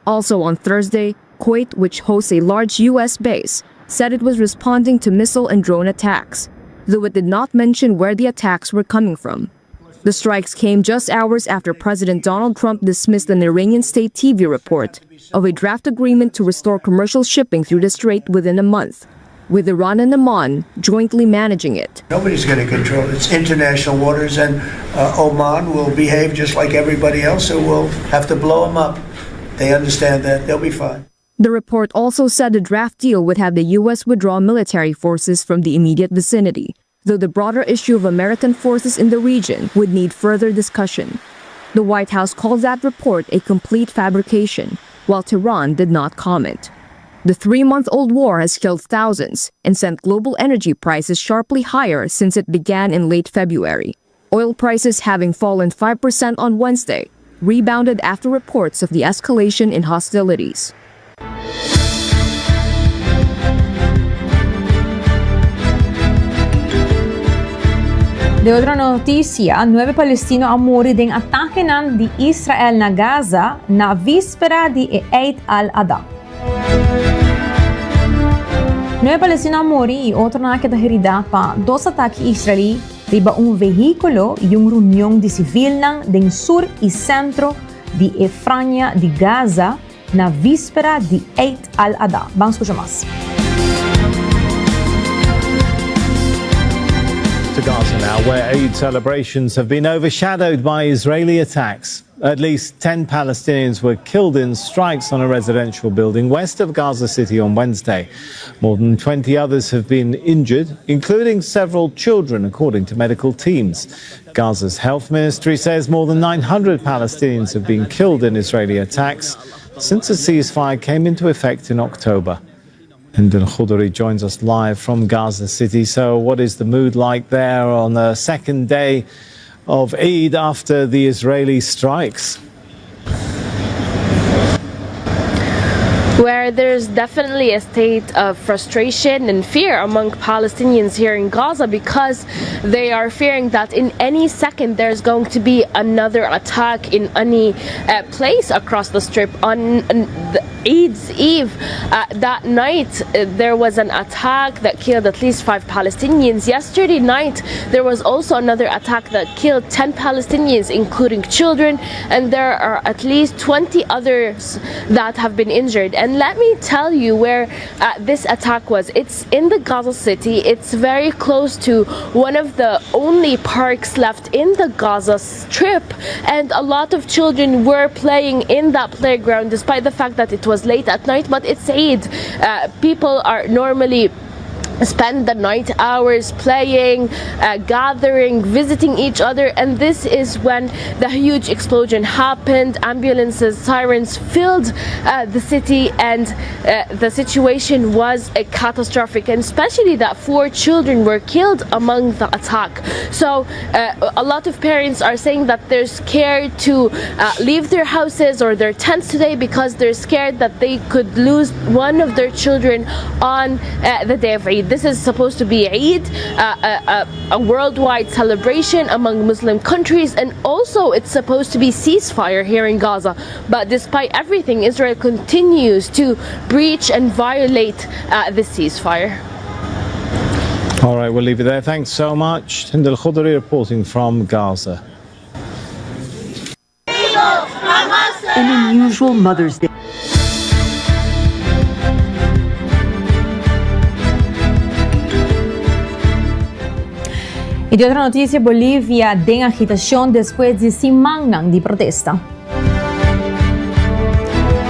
Also on Thursday, Kuwait, which hosts a large U.S. base, said it was responding to missile and drone attacks, though it did not mention where the attacks were coming from. The strikes came just hours after President Donald Trump dismissed an Iranian state TV report of a draft agreement to restore commercial shipping through the strait within a month. with Iran and Oman jointly managing it. Nobody's going to control it. It's international waters, and uh, Oman will behave just like everybody else, so we'll have to blow them up. They understand that. They'll be fine. The report also said the draft deal would have the U.S. withdraw military forces from the immediate vicinity, though the broader issue of American forces in the region would need further discussion. The White House called that report a complete fabrication, while Tehran did not comment. The three month old war has killed thousands and sent global energy prices sharply higher since it began in late February. Oil prices having fallen 5% on Wednesday, rebounded after reports of the escalation in hostilities. Den otro noticia, nuebe palestino a muri den atakenan di Israel na Gaza na víspera di e Eid al-Adha. Nuebe palestino a muri y otronan a keda herida pa dos atake israelí riba un vehículo y un reunion di civilnan den sur y centro di e Franja di Gaza na víspera di Eid al-Adha. Ban scucha mas. To Gaza now, where Eid celebrations have been overshadowed by Israeli attacks. At least 10 Palestinians were killed in strikes on a residential building west of Gaza City on Wednesday. More than 20 others have been injured, including several children, according to medical teams. Gaza's health ministry says more than 900 Palestinians have been killed in Israeli attacks since the ceasefire came into effect in October. Hind Al Khoudary joins us live from Gaza City. So, what is the mood like there on the second day of Eid after the Israeli strikes? Where there's definitely a state of frustration and fear among Palestinians here in Gaza because they are fearing that in any second there's going to be another attack in any uh, place across the strip. On, on the Eid's Eve, uh, that night, uh, there was an attack that killed at least five Palestinians. Yesterday night, there was also another attack that killed 10 Palestinians, including children, and there are at least 20 others that have been injured. And let me tell you where uh, this attack was. It's in the Gaza City. It's very close to one of the only parks left in the Gaza Strip, and a lot of children were playing in that playground despite the fact that it was late at night. But it's Eid. Uh, people are normally spend the night hours playing, uh, gathering, visiting each other, and this is when the huge explosion happened. Ambulances, sirens filled uh, the city, and uh, the situation was a catastrophic, and especially that four children were killed among the attack. So, uh, a lot of parents are saying that they're scared to uh, leave their houses or their tents today because they're scared that they could lose one of their children on uh, the day of Eid. This is supposed to be Eid, uh, a, a, a worldwide celebration among Muslim countries, and also it's supposed to be ceasefire here in Gaza. But despite everything, Israel continues to breach and violate uh, the ceasefire. All right, we'll leave it there. Thanks so much. Hind Al Khoudary reporting from Gaza. An unusual Mother's Day. Y di otro noticia, Bolivia den agitacion despues di simannan di protesta.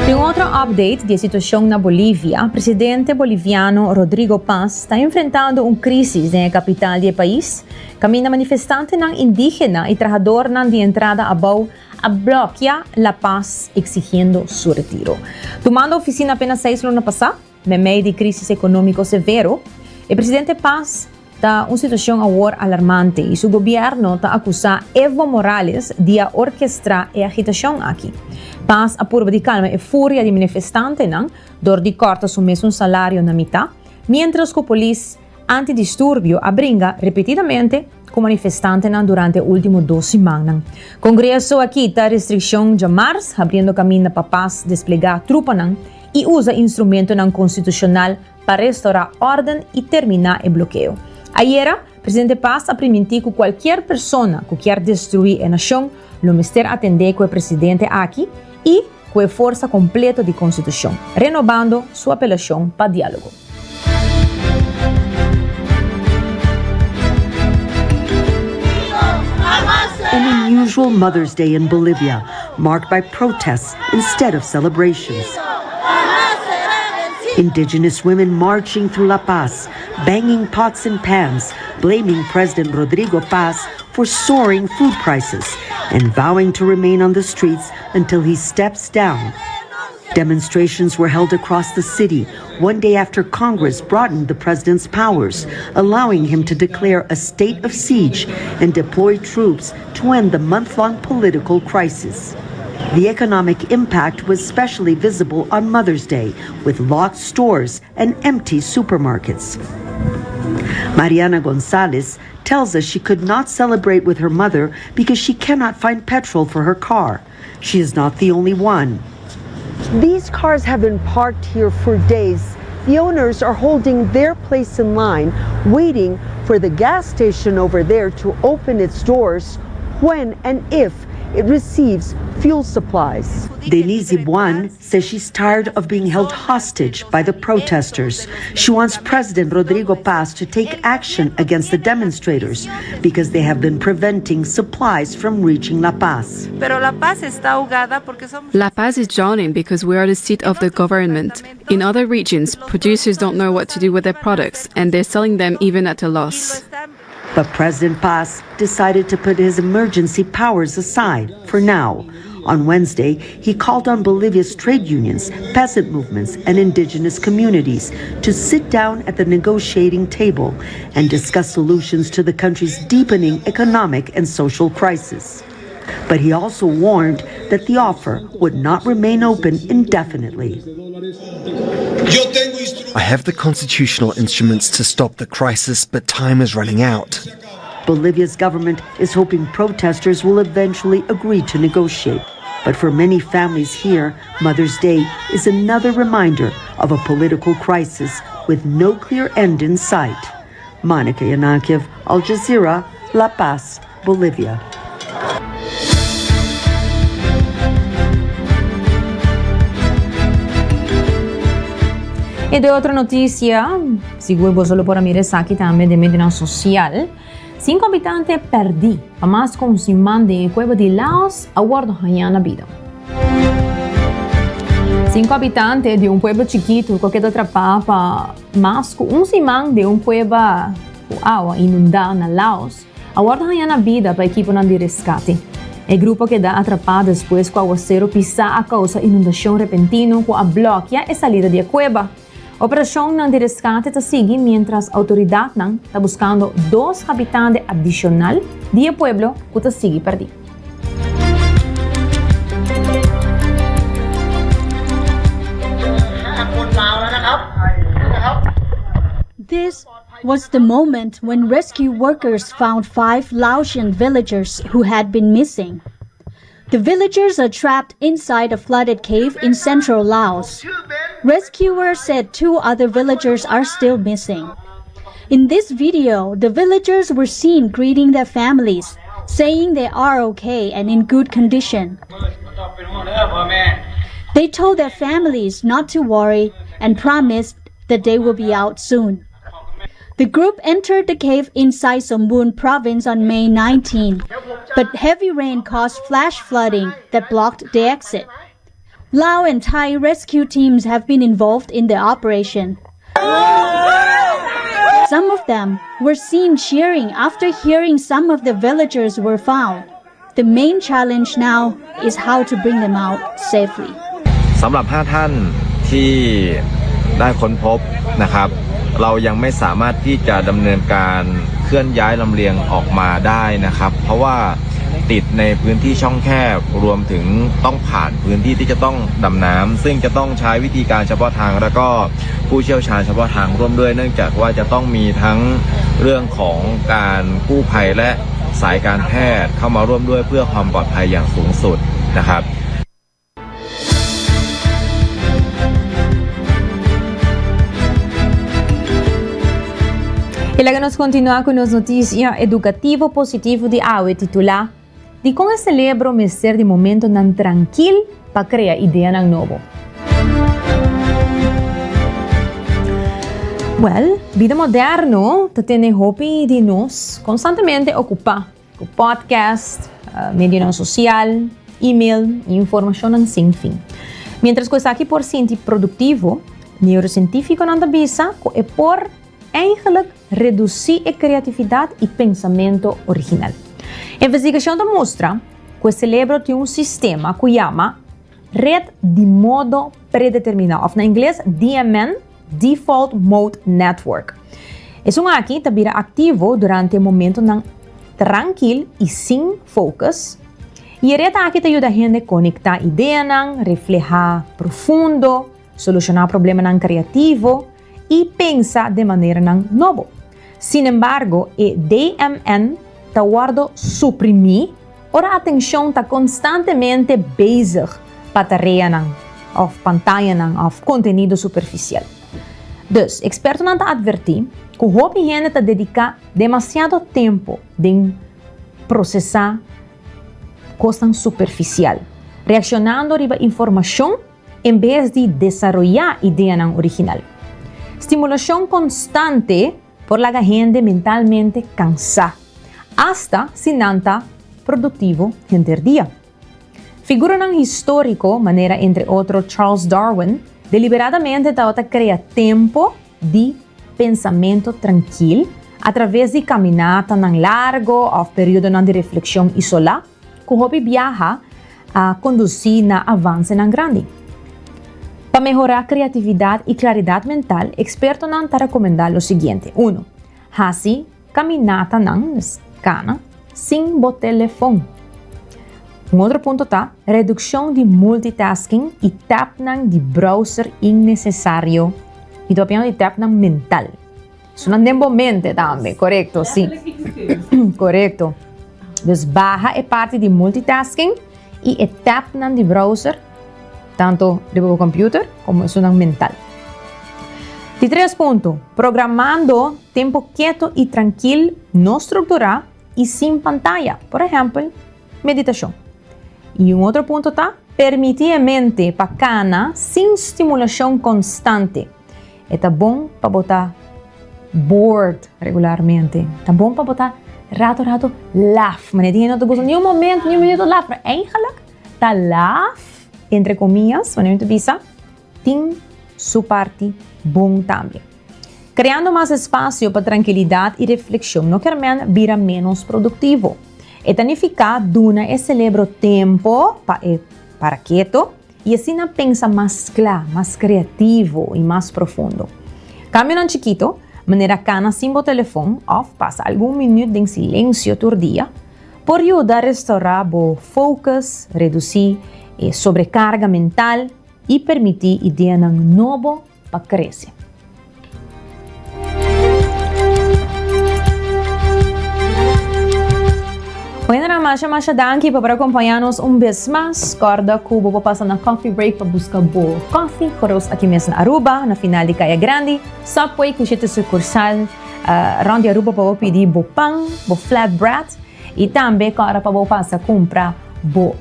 Den otro update di e situacion na Bolivia, presidente boliviano Rodrigo Paz ta enfrentando un crisis den e capital di e pais, caminda manifestantenan indigena y trahadornan di entrada abou a blokia La Paz exigiendo su retiro. Tumando oficina apenas seis luna pasá, meimei di crisis economico severo, e presidente Paz ta un situacion awor alarmante y su gobierno ta acusa Evo Morales di a orkestra e agitacion aki. Paz a purba di calma e furia di manifestantenan dor di corta su mesun salario na mitá, mientras cu polis antidisturbio a bringa repetidamente cu manifestantenan durante e ultimo dos simannan. Congreso a kita restriccion djamars, habriendo caminda pa Paz desplega trupanan y usa instrumentonan constitucional pa restaura orden y termina e blokeo. Ayera, presidente Paz a priminti cu cualkier persona cu kier destrui e nacion lo mester atende cu e presidente aki y cu e forsa completo di constitucion, renobando su apelacion pa dialogo. An unusual Mother's Day in Bolivia, marked by protests instead of celebrations. Indigenous women marching through La Paz, banging pots and pans, blaming President Rodrigo Paz for soaring food prices and vowing to remain on the streets until he steps down. Demonstrations were held across the city one day after Congress broadened the president's powers, allowing him to declare a state of siege and deploy troops to end the month long political crisis. The economic impact was especially visible on Mother's Day, with locked stores and empty supermarkets. Mariana Gonzalez tells us she could not celebrate with her mother because she cannot find petrol for her car. She is not the only one. These cars have been parked here for days. The owners are holding their place in line, waiting for the gas station over there to open its doors when and if it receives fuel supplies. Denise Ibuan says she's tired of being held hostage by the protesters. She wants President Rodrigo Paz to take action against the demonstrators because they have been preventing supplies from reaching La Paz. Pero La Paz está ahogada porque somos La Paz is drowning because we are the seat of the government. In other regions, producers don't know what to do with their products and they're selling them even at a loss. But President Paz decided to put his emergency powers aside for now. On Wednesday, he called on Bolivia's trade unions, peasant movements, and indigenous communities to sit down at the negotiating table and discuss solutions to the country's deepening economic and social crisis. But he also warned that the offer would not remain open indefinitely. I have the constitutional instruments to stop the crisis, but time is running out. Bolivia's government is hoping protesters will eventually agree to negotiate. But for many families here, Mother's Day is another reminder of a political crisis with no clear end in sight. Monica Yanakiev, Al Jazeera, La Paz, Bolivia. I den otro notisia, sigur boso lo por a mira esaki tambe den medionan sosial, Sinku habitante pèrdí pa mas ku un siman den e kueba di Laos a wòrdu hañá na bida. Sinku habitante di un pueblo chikitu ku a keda atrapá pa mas ku un siman den un kueba ku awa inundá na Laos a wòrdu hañá na bida pa ekiponan di reskate. E grupo a keda atrapá despues ku awaseru pisá a kousa inundashon repentino ku a blòkia e salida di e kueba. Operashonnan di reskate ta sigui miéntras outoridatnan ta buskando dos habitante adishonal di e pueblo ku ta sigui pèrdí. This was the moment when rescue workers found five Laotian villagers who had been missing. The villagers are trapped inside a flooded cave in central Laos. Rescuers said two other villagers are still missing. In this video, the villagers were seen greeting their families, saying they are okay and in good condition. They told their families not to worry and promised that they will be out soon. The group entered the cave in Xaysomboun province on May 19, but heavy rain caused flash flooding that blocked the exit. Lao and Thai rescue teams have been involved in the operation. Some of them were seen cheering after hearing some of the villagers were found. The main challenge now is how to bring them out safely. สำหรับ 5 ท่านที่ได้ค้นพบนะครับ เรายังไม่สามารถที่จะดำเนินการเคลื่อนย้ายลำเลียงออกมาได้นะครับ เพราะว่าติดในพื้นที่ช่องแคบรวมถึงต้องผ่านพื้นที่ที่จะต้องดำน้ำซึ่งจะต้องใช้วิธีการเฉพาะทางแล้วก็ผู้เชี่ยวชาญเฉพาะทางร่วมด้วย เนื่องจากว่าจะต้องมีทั้งเรื่องของการกู้ภัยและสายการแพทย์เข้ามาร่วมด้วยเพื่อความปลอดภัยอย่างสูงสุดนะครับ I laga nos kontinuá ku nos notisia edukativo positivo di awe titulá Dikon e selebro mester di momentonan trankil pa krea ideanan nobo? Wèl, bida moderno ta tene hopi di nos konstantemente okupá ku podcast, Medionan sosial, email i informashonnan sin fin. Miéntras ku esaki por sinti produktivo, neurosientífikonan ta bisa ku e por Eigenlijk redusí e kreatividat i pensamentu original. Investigashon ta mustra ku e selebro tin un sistema ku yama Red di Modo Predeterminá òf na ingles DMN, Default Mode Network. Esun aki ta bira aktivo durante momentunan trankil i sin focus. I e red aki ta yuda hende konektá ideanan, reflehá profundo, solushoná problemanan kreativo, i pensa den maneranan nobo. Sinembargo, e DMN ta wordo suprimí ora atencion ta constantemente bezig pa tareanan of pantayanan of contenido superficial. Dus, expertonan ta advertí cu hopi hende ta dedica demasiado tempo den procesá cosnan superficial, reaccionando riba informacion en bes di desaroyá ideanan original. Stimulashon konstante por laga hende mentalmente kansá, asta si nan ta produktivo henter dia. Figuranan históriko manera entre otro Charles Darwin deliberadamente tabata krea tempu di pensamentu trankil atraves di kaminatanan largo òf periodonan di reflekshon isolá. Ku hopi biaha a kondusí na avansenan grandi. Pa mehorá kreatividat i klaridat mental, ekspertonan ta rekomendá lo siguiente, Uno, hasi kaminatanan, dus kana, sin bo telefon. Un otro punto ta redukshon di multitasking i tabnan di browser innesesario. Mi ta papiando di tabnan mental. Sunan den bo mente tambe, korekto, si. Korekto. Dus baha e parti di multitasking i e tabnan di browser, tanto riba bo computer como esunnan mental. Di tres punto, programando tempo keto i trankil, no strukturá i sin pantaya, por ehèmpel, meditashon. I un otro punto ta, permití e mente pa kana sin stimulashon konstante. E ta bon pa bo ta bored regularmente. Ta bon pa bo ta rato rato laf. Manera tin hende no ta gusta ni un momento ni un minuto laf, pero eigenlijk ta laf, entre comillas, manera mi ta bisa, tin su parti bon tambe. Creando mas espacio pa trankilidad y reflexion no kermen bira menos productivo. E ta nifica duna e celebro tempo pa e para keto, I asina pensa mas kla, mas kreativo i mas profundo. Kambionan chikito, manera kana sin bo telefon òf pasa algun minüt den silensio tur dia, por yuda restourá bo focus, redusí e sobrekarga mental i permití ideanan nobo pa krese. Bueno, masha masha danki pa por acompaña nos un bes mas. Corda cu bo por pasa na Coffee Break pa busca bo coffee. Goros aki mes na Aruba, na final di Caya Grandi. Subway cu shete sucursal uh, rond di Aruba pa bo pidi bo pan, bo flatbread. Y tambe corda pa bo pasa cumpra bo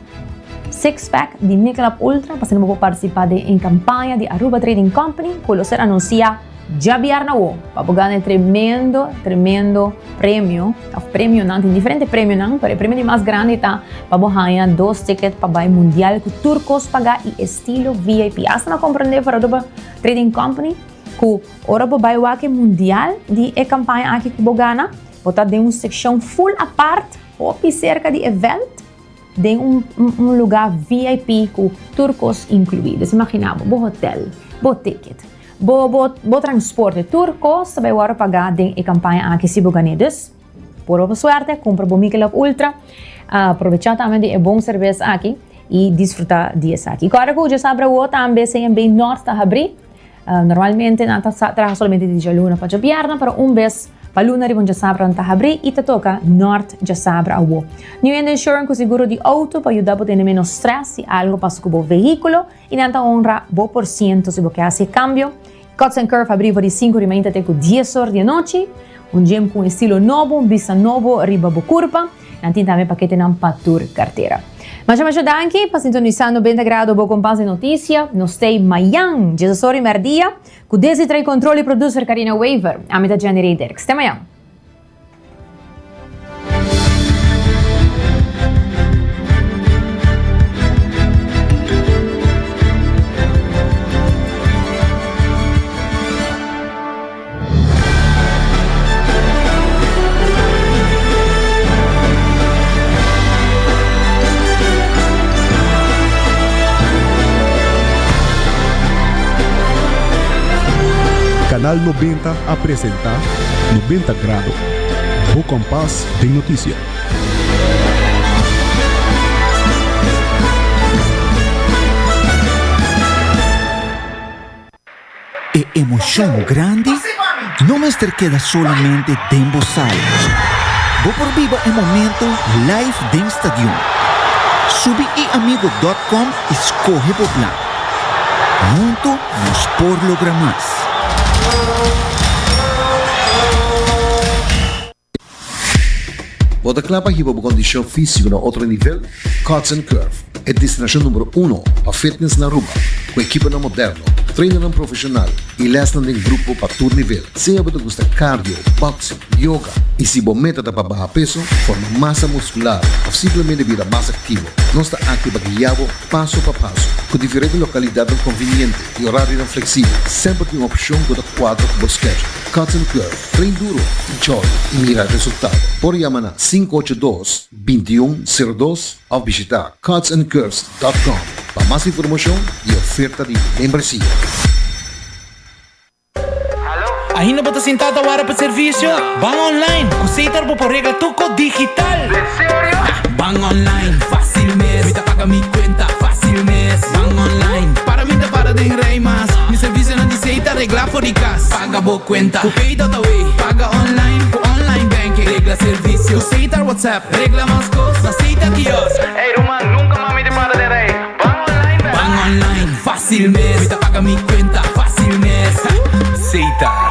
six pack di Michelob Ultra pa asina bo por participa den e campaña di Aruba Trading Company cu lo ser anuncia djabièrnè awo pa bo gana e tremendo tremendo premio of premionan tin diferente premionan pero e premio di mas grandi ta pa bo haña dos ticket pa bai mundial cu tur cos paga y estilo VIP hasta mi a comprende for Aruba Trading Company cu ora bo bai wak e mundial di e campaña aki cu bo gana bo ta den un seccion full apart hopi cerca di e veld. Den un un lugar VIP cu tur cos inclui. Dus imagina bo, bo hotel, bo ticket, bo bo bo transporte, tur cos ta bay wordo paga den e campaña aki si bo gane. Dus, purba bo suerte, cumpra bo Michelob Ultra, aprovecha tambe di e bon cerveza aki y disfruta di esaki. Corda cu djasabra awo tambe CMB Noord ta habri. Normalmente nan ta traha solamente di djaluna pa djabierna, pero un bes pa luna riba un djasabra nan ta habri i ta toka nort djasabra awo. New End Insurance ku seguro di outo pa yuda bo tene menos stress si algo pasa ku bo vehíkulo i nan ta honra bo por siento si bo ke hasi e kambio. Cuts and Curve habri for di sinku di mainta te ku dies or di anochi. Un gym ku un estilo nobo, un bista nobo riba bo kurpa. Nan tin tambe paketenan pa tur kartera. Masha masha danki pa sintonisa 90 Grado bo kompas di notisia. Nos stay mayan, diesasor i merdia, ku Desi trae kontrol i producer Karina Wever. Ami ta Jenny Rey Dirks. Te mayan. Canal 90 a presenta 90 Grado, bo kompas den noticia. E emocion grandi no mester keda solamente den bo sala. Bo por biba e momento live den stadion. Subi iamigo dot com y scoge bo plan. Hunto nos por logra mas. Bo ta kla pa hiba bo kondishon físiko na otro nivel? Cuts and Curve, e destinashon numero uno pa fitness na Aruba, ku ekiponan moderno, trainernan profeshonal i lèsnan den grupo pa tur nivel. Sea bo ta gusta cardio, boxing, yoga i si bo meta ta pa baha peso, forma masa muskular òf simplemente bira mas aktivo, nos ta aki pa guia bo paso pa paso. Ku diferente lokalidatnan konviniente i orarionan fleksibel, semper tin un opshon ku ta kuadra ku bo schedule. Cuts and Curve. Train duro, enjoy y mira resultado. Por yama na 582 21 02 of bishita cutsandcurves.com pa mas informacion y oferta di membresia. Ainda bo ta sinta ta wara pa servicio? Ban online! Cu Setar bo por regla tur cos digital! En serio? Ban online, facil mes! Mi ta paga mi cuenta, facil mes! Ban online, para mi ta para den rij mas! Mi servicionan di Setar regla for di cas! Paga bo cuenta cu Pay.awe, paga online cu online banking, regla servicio cu Setar WhatsApp, regla mas cos na Setar kiosk. Ey ruman, nunca mas mi ta para den rij. Ban online bek. Ban online, facil mes. Mi ta paga mi cuenta, facil mes. Setar.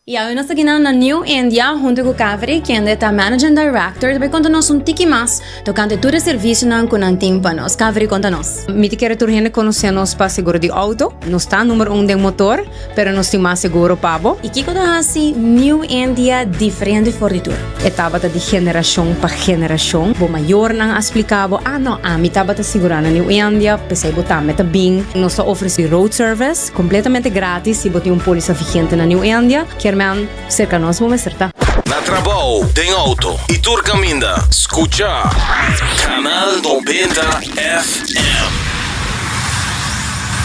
Y awe nos ta kinan na New India hunto cu Kaveri, kende ta Managing Director, ta bay conta nos un tiki mas tocante tur e servicionan cu nan tin pa nos. Kaveri, conta nos. Mi ta kere tur hende conoce nos pa seguro di auto. Nos ta numero un den motor, pero nos tin mas seguro pa bo. Y kico ta haci New India diferente for di tur? E tabata di generacion pa generacion. Bo mayornan a splica bo, ah no, ami tabata sigura na New India, p'esey bo tambe ta bin. Nos ta ofreci road service completamente gratis si bo tin un polisa vigente na New India. Kier men, cerca nos bo mester ta. Na trabou, den auto y tur caminda, scucha Canal 90 FM.